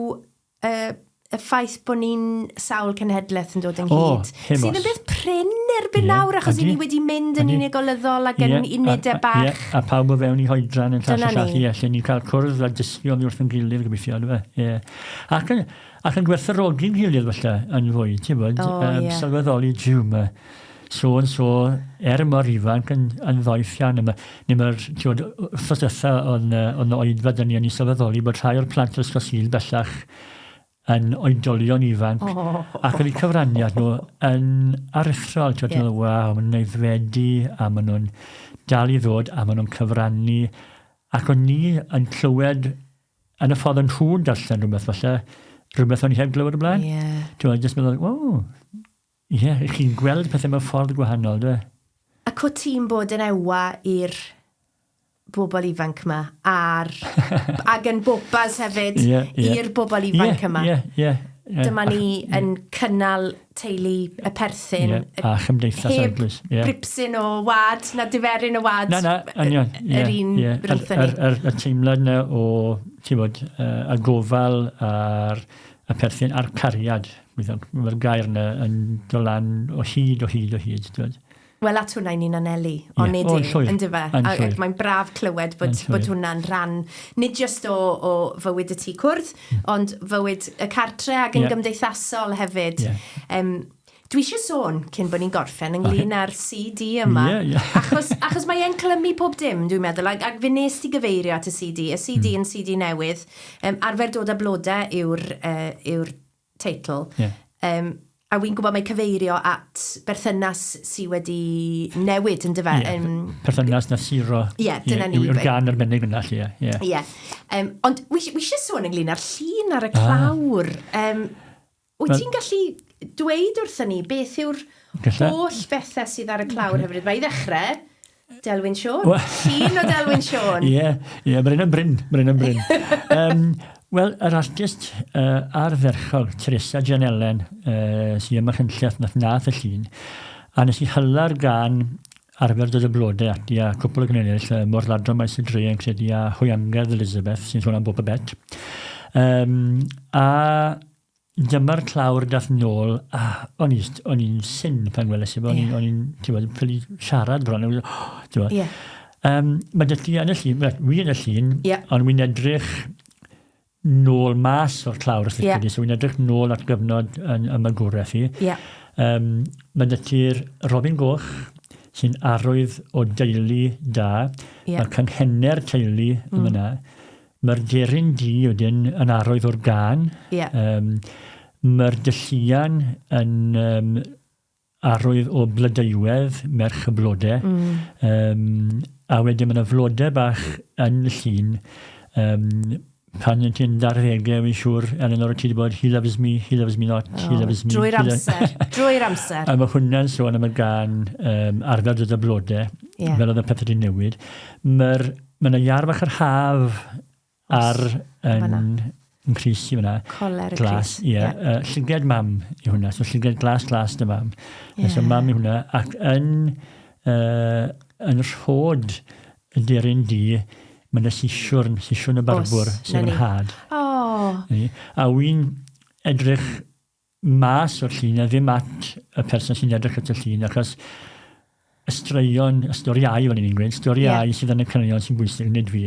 y ffaith bod ni'n sawl cenhedlaeth yn dod ynghyd. O, heb Sydd yn os. beth prin erbyn nawr, achos i ni wedi mynd yn unigolyddol ac yn unedau bach. Ie, a pawb o fewn i hoedran yn llall Dyna a llall, ni. ie, lle ni'n cael cwrdd a dysgu oddi wrth yn gilydd gobeithio, yndyfe? Ie. Ac yn, ac yn gwerthfawrogi'n gilydd falle yn fwy, ti'n bod, O, ie. sylweddoli, jiw, mae so and so, er mor ifanc yn, yn ddoeth iawn, yma, neu mae'r, ti'n bod, wythnos diwetha oedd 'na oedd 'na oedfa 'da ni, o'n i'n sylweddoli bod rhai o'r plant yr Ysgol Sul bellach yn oedolion ifanc, oh. ac oedd eu cyfraniad nhw yn aruthrol, ti'n meddwl, waw, maen nhw'n aeddfedu, a maen nhw'n dal i ddod, a maen nhw'n cyfrannu, ac o'n ni yn clywed yn y ffordd o'n nhw'n darllen rhywbeth falle, rhywbeth o'n i heb glywed o blaen. Yeah. Ti'n meddwl, jyst meddwl, waw, ie, yeah, chi'n gweld pethau mewn ffordd gwahanol, dwi. Ac o ti'n bod yn ewa i'r bobl ifanc yma, a'r, ag yn bobas hefyd yeah, yeah. i'r bobl ifanc yma. Ie, ie. Dyma ni yn cynnal teulu y perthyn. Yeah, a chymdeithas heb eglwys. Yeah. Bripsyn o wad, na diferyn o wad. Na, na, union. Yr un rhywbeth ni. Yr teimlad na o, ti'n bod, y gofal a'r y perthyn a'r cariad. Mae'r gair yna yn dod lan o hyd, o hyd, o hyd. Ti'n Wel, at hwnna i ni'n anelu, ond nid yw, yndyfe? Ac mae'n braf clywed bod, bod hwnna'n rhan, nid jyst o, o fywyd y tŷ cwrdd, ond fywyd y cartre ac yn gymdeithasol hefyd. Yeah. Dwi eisiau sôn, cyn bod ni'n gorffen, ynglyn â'r CD yma. Yeah, yeah. achos, achos mae e'n clymu pob dim, dwi'n meddwl. Ac, ac fe nes ti gyfeirio at y CD. Y CD yn CD newydd. Arfer dod â blodau yw'r yw teitl. A wy'n gwybod mae cyfeirio at berthynas sydd wedi newid, yn dyfe? Yeah, perthynas na siro. Ie, yeah, dyna ni. Yw'r gan arbennig yna, lle. Ie. Yeah. Ond wi eisiau sôn ynglyn â'r llun ar y clawr. Wyt ti'n gallu dweud wrthyn ni beth yw'r holl bethau sydd ar y clawr hefyd? Mae i ddechrau, Delwyn Siôn. Llun o Delwyn Siôn. Ie, ie, mae'n un yn brin. Mae'n un yn brin. Wel, yr artist ardderchog, Teresa Janellen, sydd ym Machynlleth, nath nath y llun, a nes i hyla'r gan arfer dod y blodau ati a cwpl o gynnig eraill, Morladron Maes y Dre yn credu a Hwyangerdd Elizabeth, sy'n sôn am Boba Bet. A dyma'r clawr dath nôl, a o'n i'n syn pan weles i fo, o'n i'n, ti'n bod, ffili siarad bron, o'n i'n, ti'n bod. Mae dy ti yn y llun, wi yn y llun, ond wi'n edrych nôl mas o'r clawr, os yeah. so wi'n edrych nôl at gyfnod yn y magwraeth i. Mae dy ti'r Robin Goch, sy'n arwydd o deulu da. Mae'r canghenau'r teulu yma yna. Mae'r deryn du wedyn yn arwydd o'r gan. Mae'r dylluan yn arwydd o blodeuwedd, merch y blodau. A wedyn mae yna flodau bach yn y llun. Pan yn ti'n darddegau, fi'n siŵr, Eleanor, ti wedi bod, he loves me, he loves me not, he loves me. Drwy'r amser, drwy'r amser. A mae hwnna'n sôn am y gan arfer dod y blodau, fel oedd y pethau wedi newid. Mae'r mae yna iar fach yr haf ar yn, yn crys i fyna. Coler y glas, crys. Ie. Yeah. Llyged mam i hwnna. So llyged glas glas dy mam. So mam i hwnna. Ac yn, yn rhod y deryn di, mae yna sisiwrn, sisiwrn y barbwr, sef yn had. Oh. A wy'n edrych mas o'r llun a ddim at y person sy'n edrych at y llun, achos y straeon, y storiau fel ni'n gweud, storiau sydd yn y caneuon sy'n bwysig, nid fi.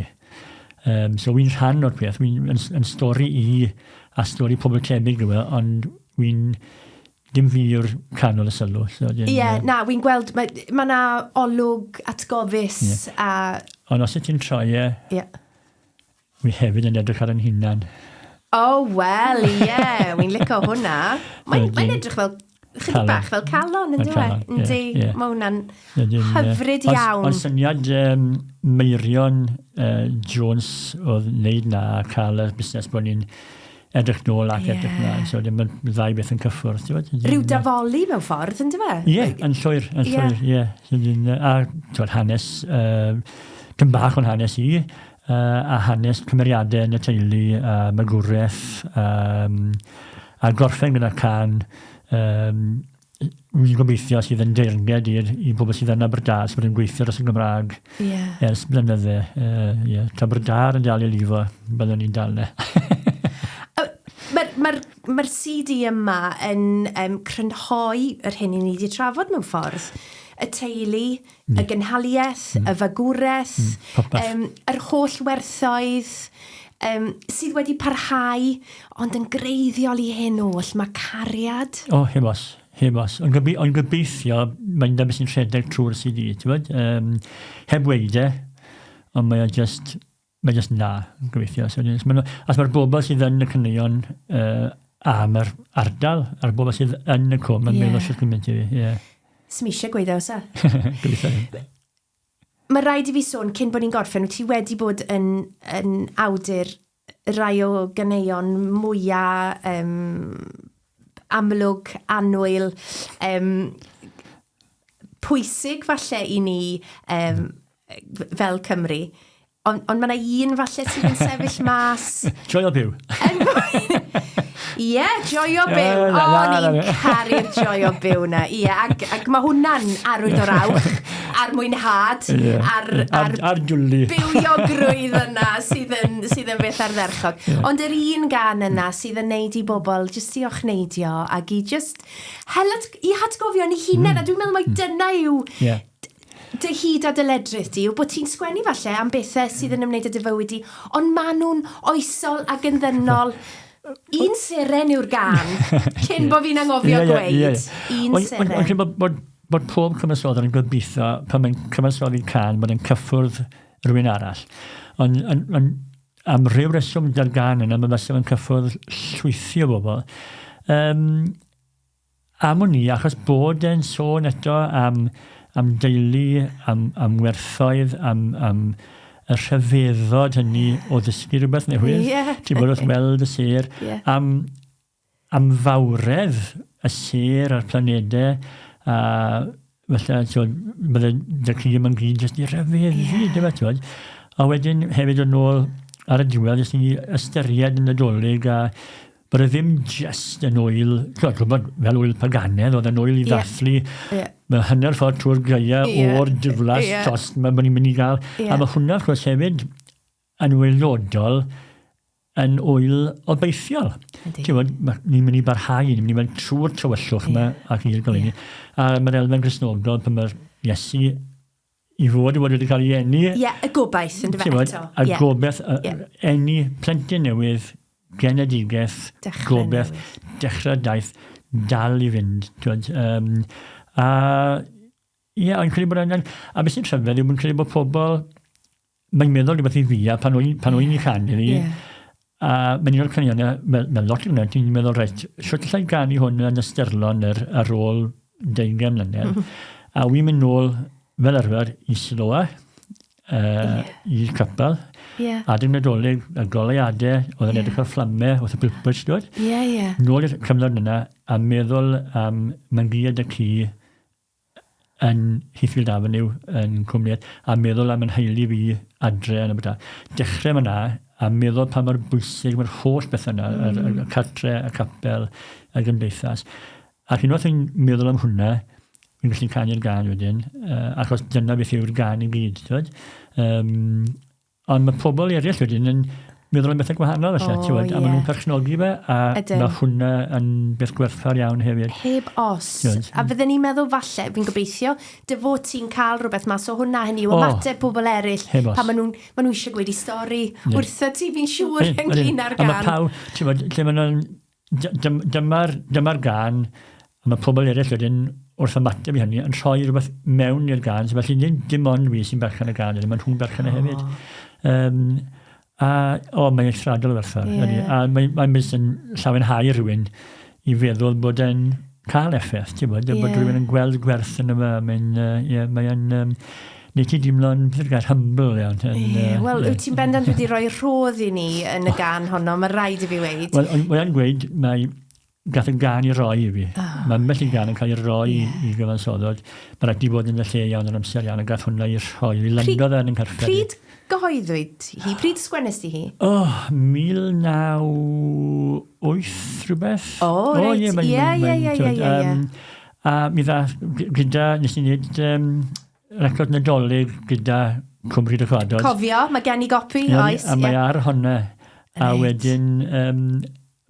So wy'n rhan o'r peth, wy'n yn, yn stori i a stori pobl tebyg yw e, ond wy'n dim fi yw'r canol y sylw. So, ie, yeah, na, wy'n gweld, mae ma na olwg atgofus a... Ond os y ti'n troi e, wi hefyd yn edrych ar yn hunan. Oh, wel, ie, yeah, wy'n licio hwnna. Mae'n mae edrych fel, chydig bach fel calon, yn dweud? Yndi, mae hwnna'n hyfryd iawn. Ond syniad Meirion Jones oedd wneud na a cael y busnes bod ni'n edrych nôl ac edrych mlaen. So, dim y ddau beth yn cyffwrdd. Rhyw dafoli mewn ffordd, yn dweud? Ie, yn llwyr, yn llwyr, ie. A twyd, hanes, dim bach o'n hanes i, a hanes cymeriadau yn y teulu, a magwraeth, a gorffen gyda can, Wy'n gobeithio sydd yn deyrnged i'r i bobl sydd yn Aberdâr, sydd wedi gweithio dros y Gymraeg yeah. ers blynydde. Yeah. Tra Aberdâr yn dal i lifo, byddwn ni'n dal ne. Mae'r ma ma CD yma yn crynhoi yr hyn i ni wedi trafod mewn ffordd. Y teulu, y gynhaliaeth, y fagwraeth, yr holl werthoedd sydd wedi parhau, ond yn greiddiol i hyn oll, mae cariad. O, heb os, heb os. Ond gobe ond gobeithio, mae'n dyma sy'n rhedeg trwy'r CD, ti'n gwybod? Heb weud e, ond mae o just, mae just na, gobeithio. So, as mae'r bobl sydd yn y caneuon am yr ardal, a'r bobl sydd yn y cwm yn meddwl sut gymaint i fi, ie. Sdim eisiau gweud e, oes e? Gobeithio. Mae rhaid i fi sôn, cyn bod ni'n gorffen, wyt ti wedi bod yn, yn awdur rai o ganeuon mwyaf amlwg, annwyl, pwysig falle i ni fel Cymru. Ond, ond mae yna un falle sydd yn sefyll mas. Joio byw. Ie, joio byw. O, ni'n caru'r joio byw na. Ie, ac, ac mae hwnna'n arwydd o'r awch, a'r mwynhad, yeah. a'r, ar, ar dwli. bywiogrwydd yna sydd yn, sydd yn beth ardderchog. Yeah. Ond yr un gan yna sydd yn neud i bobl jyst i ochneidio ac i just hel at, i hatgofio ni hunain, a dwi'n meddwl mai dyna yw yeah dy hyd a dy ledrith di yw bod ti'n sgwennu falle am bethau sydd yn ymwneud â dy fywyd di, ond maen nhw'n oesol ac yn ddynol. Un seren yw'r gan, cyn bod fi'n anghofio gweud. Un seren. Ond bod, bod, bod pob cyfansoddwr yn gobeithio pan mae'n cyfansoddi can bod yn cyffwrdd rhywun arall. Ond on, on, am rhyw reswm gyda'r gan yna, mae fysa yn cyffwrdd llwythi o bobl. Am wn i, achos bod e'n sôn eto am, am deulu, am, am werthoedd, am, am y rhyfeddod hynny o ddysgu rhywbeth newydd. Yeah. Ti'n bod wrth weld y sêr. Yeah. Am, am fawredd y sêr a'r planedau, a falle, ti'n bydde dy ci yma'n gyd jyst i rhyfeddu, yeah. dim ti'n A wedyn hefyd yn ôl ar y diwedd, jyst i ystyried yn Nadolig a Bod e ddim jyst yn ŵyl, ti'n gwybod, fel ŵyl paganedd, oedd e'n ŵyl i ddathlu. Yeah. Mae hanner ffordd trwy'r gaea yeah. o'r diflas yeah. tost mae ni'n mynd i gael. Yeah. A mae hwnna, wrth gwrs, hefyd yn waelodol yn ŵyl obeithiol. Yndi. Ti'n gwybod, ni'n mynd i barhau, ni'n mynd i mynd trwy'r tywyllwch yma Ie. ac i'r goleuni. Ie. A mae'r elfen Gristnogol pan mae'r Iesu i fod i fod wedi cael ei eni. Ie, y gobaith yn dyfe Ti'n eto. Y Ie. gobaith, Ie. eni plentyn newydd, genedigaeth, Dechrau gobaith, newydd. dechrau daith, dal i fynd. Ti'n a ie, o'n credu bod angen, a beth sy'n rhyfedd yw, mae'n credu bod pobl, mae'n meddwl rhywbeth i fi, a pan o'n pan o'n i canu fi, Ie. a mae'n un o'r caneuon, mae lot o'n ti'n meddwl, reit, sut allai ganu hwn yn ystyrlon ar ôl 20 mlynedd? A wy'n mynd nôl, fel arfer, i Siloa, i'r capel, Ie. adeg Nadolig, y goleuadau, oedd yn Ie. edrych ar fflamau, wrth y pulpit, dod. Ie, ie. Nôl i'r cyfnod yna, a meddwl am Mangu a Dy yn Heathfield Avenue yn Cwmniaeth, a meddwl am yn nheulu fi adre yn Aberdâr. Dechrau yma, a meddwl pa mor bwysig mae'r holl beth yna, y cartre, y capel, y gymdeithas. Ac unwaith yn meddwl am hwnna, fi'n gallu canu'r gan wedyn, achos dyna beth yw'r gan i gyd, ti'n Ond mae pobl eraill wedyn yn meddwl am bethau gwahanol, felly, O, ti'n gwbod, a maen ie. nhw'n perchnogi fe, a Ydyn. mae hwnna yn beth gwerthfawr iawn hefyd. Heb os. Ti'n A fydden ni'n meddwl falle, fi'n gobeithio, dy fod ti'n cael rhywbeth mas o hwnna, hynny yw O. ymateb pobl eraill, Heb os. pan maen nhw'n ma nhw eisiau gweud i stori wrtho ti, fi'n siŵr Ydyn, ynglyn â'r A mae gan. pawb, ti'n gwbod, lle maen nhw'n, dyma'r dyma gan, a mae pobl eraill wedyn wrth ymateb i hynny yn rhoi rhywbeth mewn i'r gan, so felly dim, dim ond fi sy'n berchen y gan, mae nhw'n berchen e hefyd. A, o, mae'n eithriadol o werthfawr. Ie. ydy. A mae'n mae jyst yn llawenhau rhywun i feddwl bod e'n cael effaith, ti'n bod, bod Ie. rhywun yn gweld gwerth yn yma, mae'n, ie, mae'n, neud ti deimlo'n, beth yw'r gair, humble iawn. Yn, Ie, Wel, ie. wyt ti'n bendant wedi rhoi rhodd i ni yn y gan honno, mae rhaid i fi weud. Wel, mae'n gweud, mae gath y gan i roi i fi. Mae ambell i gan yn cael ei roi i gyfansoddod. Mae rhaid i fod yn y lle iawn yn amser iawn, a gath hwnna i rhoi. I landodd e yn yng nghyrffed i. Pryd gyhoeddwyd hi? Pryd sgwennes ti hi? O, 1908 rhywbeth. O, reit. ie, Ie, ie, ie, t'wod, ie, ie, ie. A mi ddath gyda, nes i wneud um, record Nadolig gyda Cwm Rhyd y Cwadod. Cofio, mae gen i gopi, oes. A mae ar honna. A wedyn, um,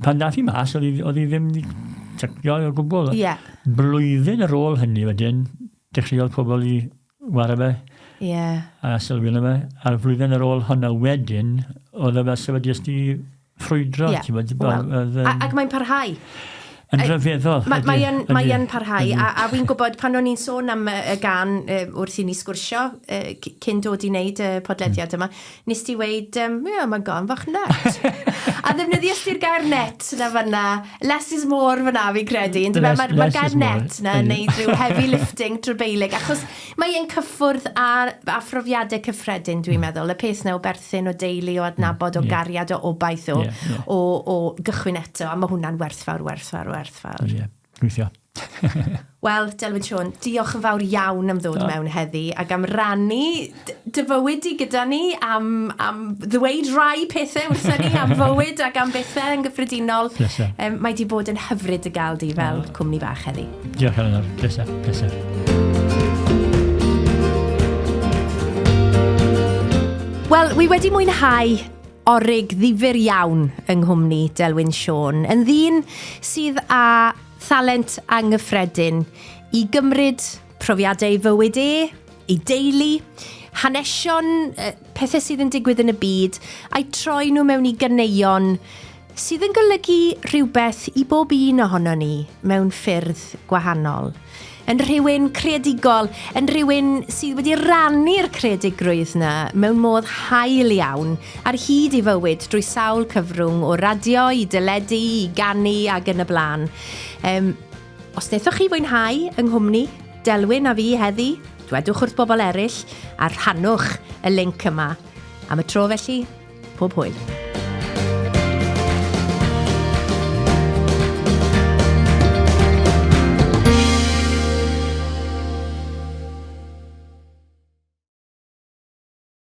pan dath i mas, oedd hi ddim wedi tycio o gwbl. Yeah. Blwyddyn ar ôl hynny wedyn, dechreuodd pobl i wara fe. Yeah. A sylwi arno fe. A'r flwyddyn ar ôl honna wedyn, oedd e fel sef wedi jyst i ffrwydro. Yeah. Well, ac mae'n parhau. Yn rhyfeddol. Mae mae yn, mae yn parhau, a, a fi'n gwybod pan o'n i'n sôn am y, y gan wrth i ni sgwrsio cyn dod i wneud y podlediad yma, nes ti weud, ie, mae'n gan fach net. a ddefnyddiais ti'r gair net na fyna, less is more fyna fi'n credu. Mae'r ma, ma gair net na yn neud rhyw heavy lifting trybeilig, achos mae e'n cyffwrdd â, â phrofiadau cyffredin, dwi'n meddwl. Y peth 'na o berthyn, o deulu, o adnabod, o gariad, o obaith, o, yeah, yeah. o, o gychwyn eto. A mae hwnna'n werthfawr, werthfawr, werthfawr. Ie, yeah, gweithio. Wel, Delwyn Siôn, diolch yn fawr iawn am ddod mewn heddi ac am rannu dy fywyd di gyda ni, am, am ddweud rai pethau wrthyn ni, am fywyd ac am bethau yn gyffredinol. Pleser. Um, mae di bod yn hyfryd y gael di fel cwmni bach heddi. Diolch, Eleanor. Pleser, pleser. Wel, wi wedi mwynhau orig ddifyr iawn yng nghwmni Delwyn Siôn. Yn ddyn sydd â thalent anghyffredin i gymryd profiadau ei fywyd e, ei deulu, hanesion, pethau sydd yn digwydd yn y byd, a'i troi nhw mewn i ganeuon sydd yn golygu rhywbeth i bob un ohono ni mewn ffyrdd gwahanol. Yn rhywun creadigol, yn rhywun sydd wedi rannu'r creadigrwydd 'na mewn modd hael iawn ar hyd ei fywyd drwy sawl cyfrwng o radio i deledu i ganu ag yn y blaen. Um, os wnaethoch chi fwynhau yng nghwmni Delwyn a fi heddi, dwedwch wrth bobl eraill a rhannwch y link yma. Am y tro felly, pob hwyl.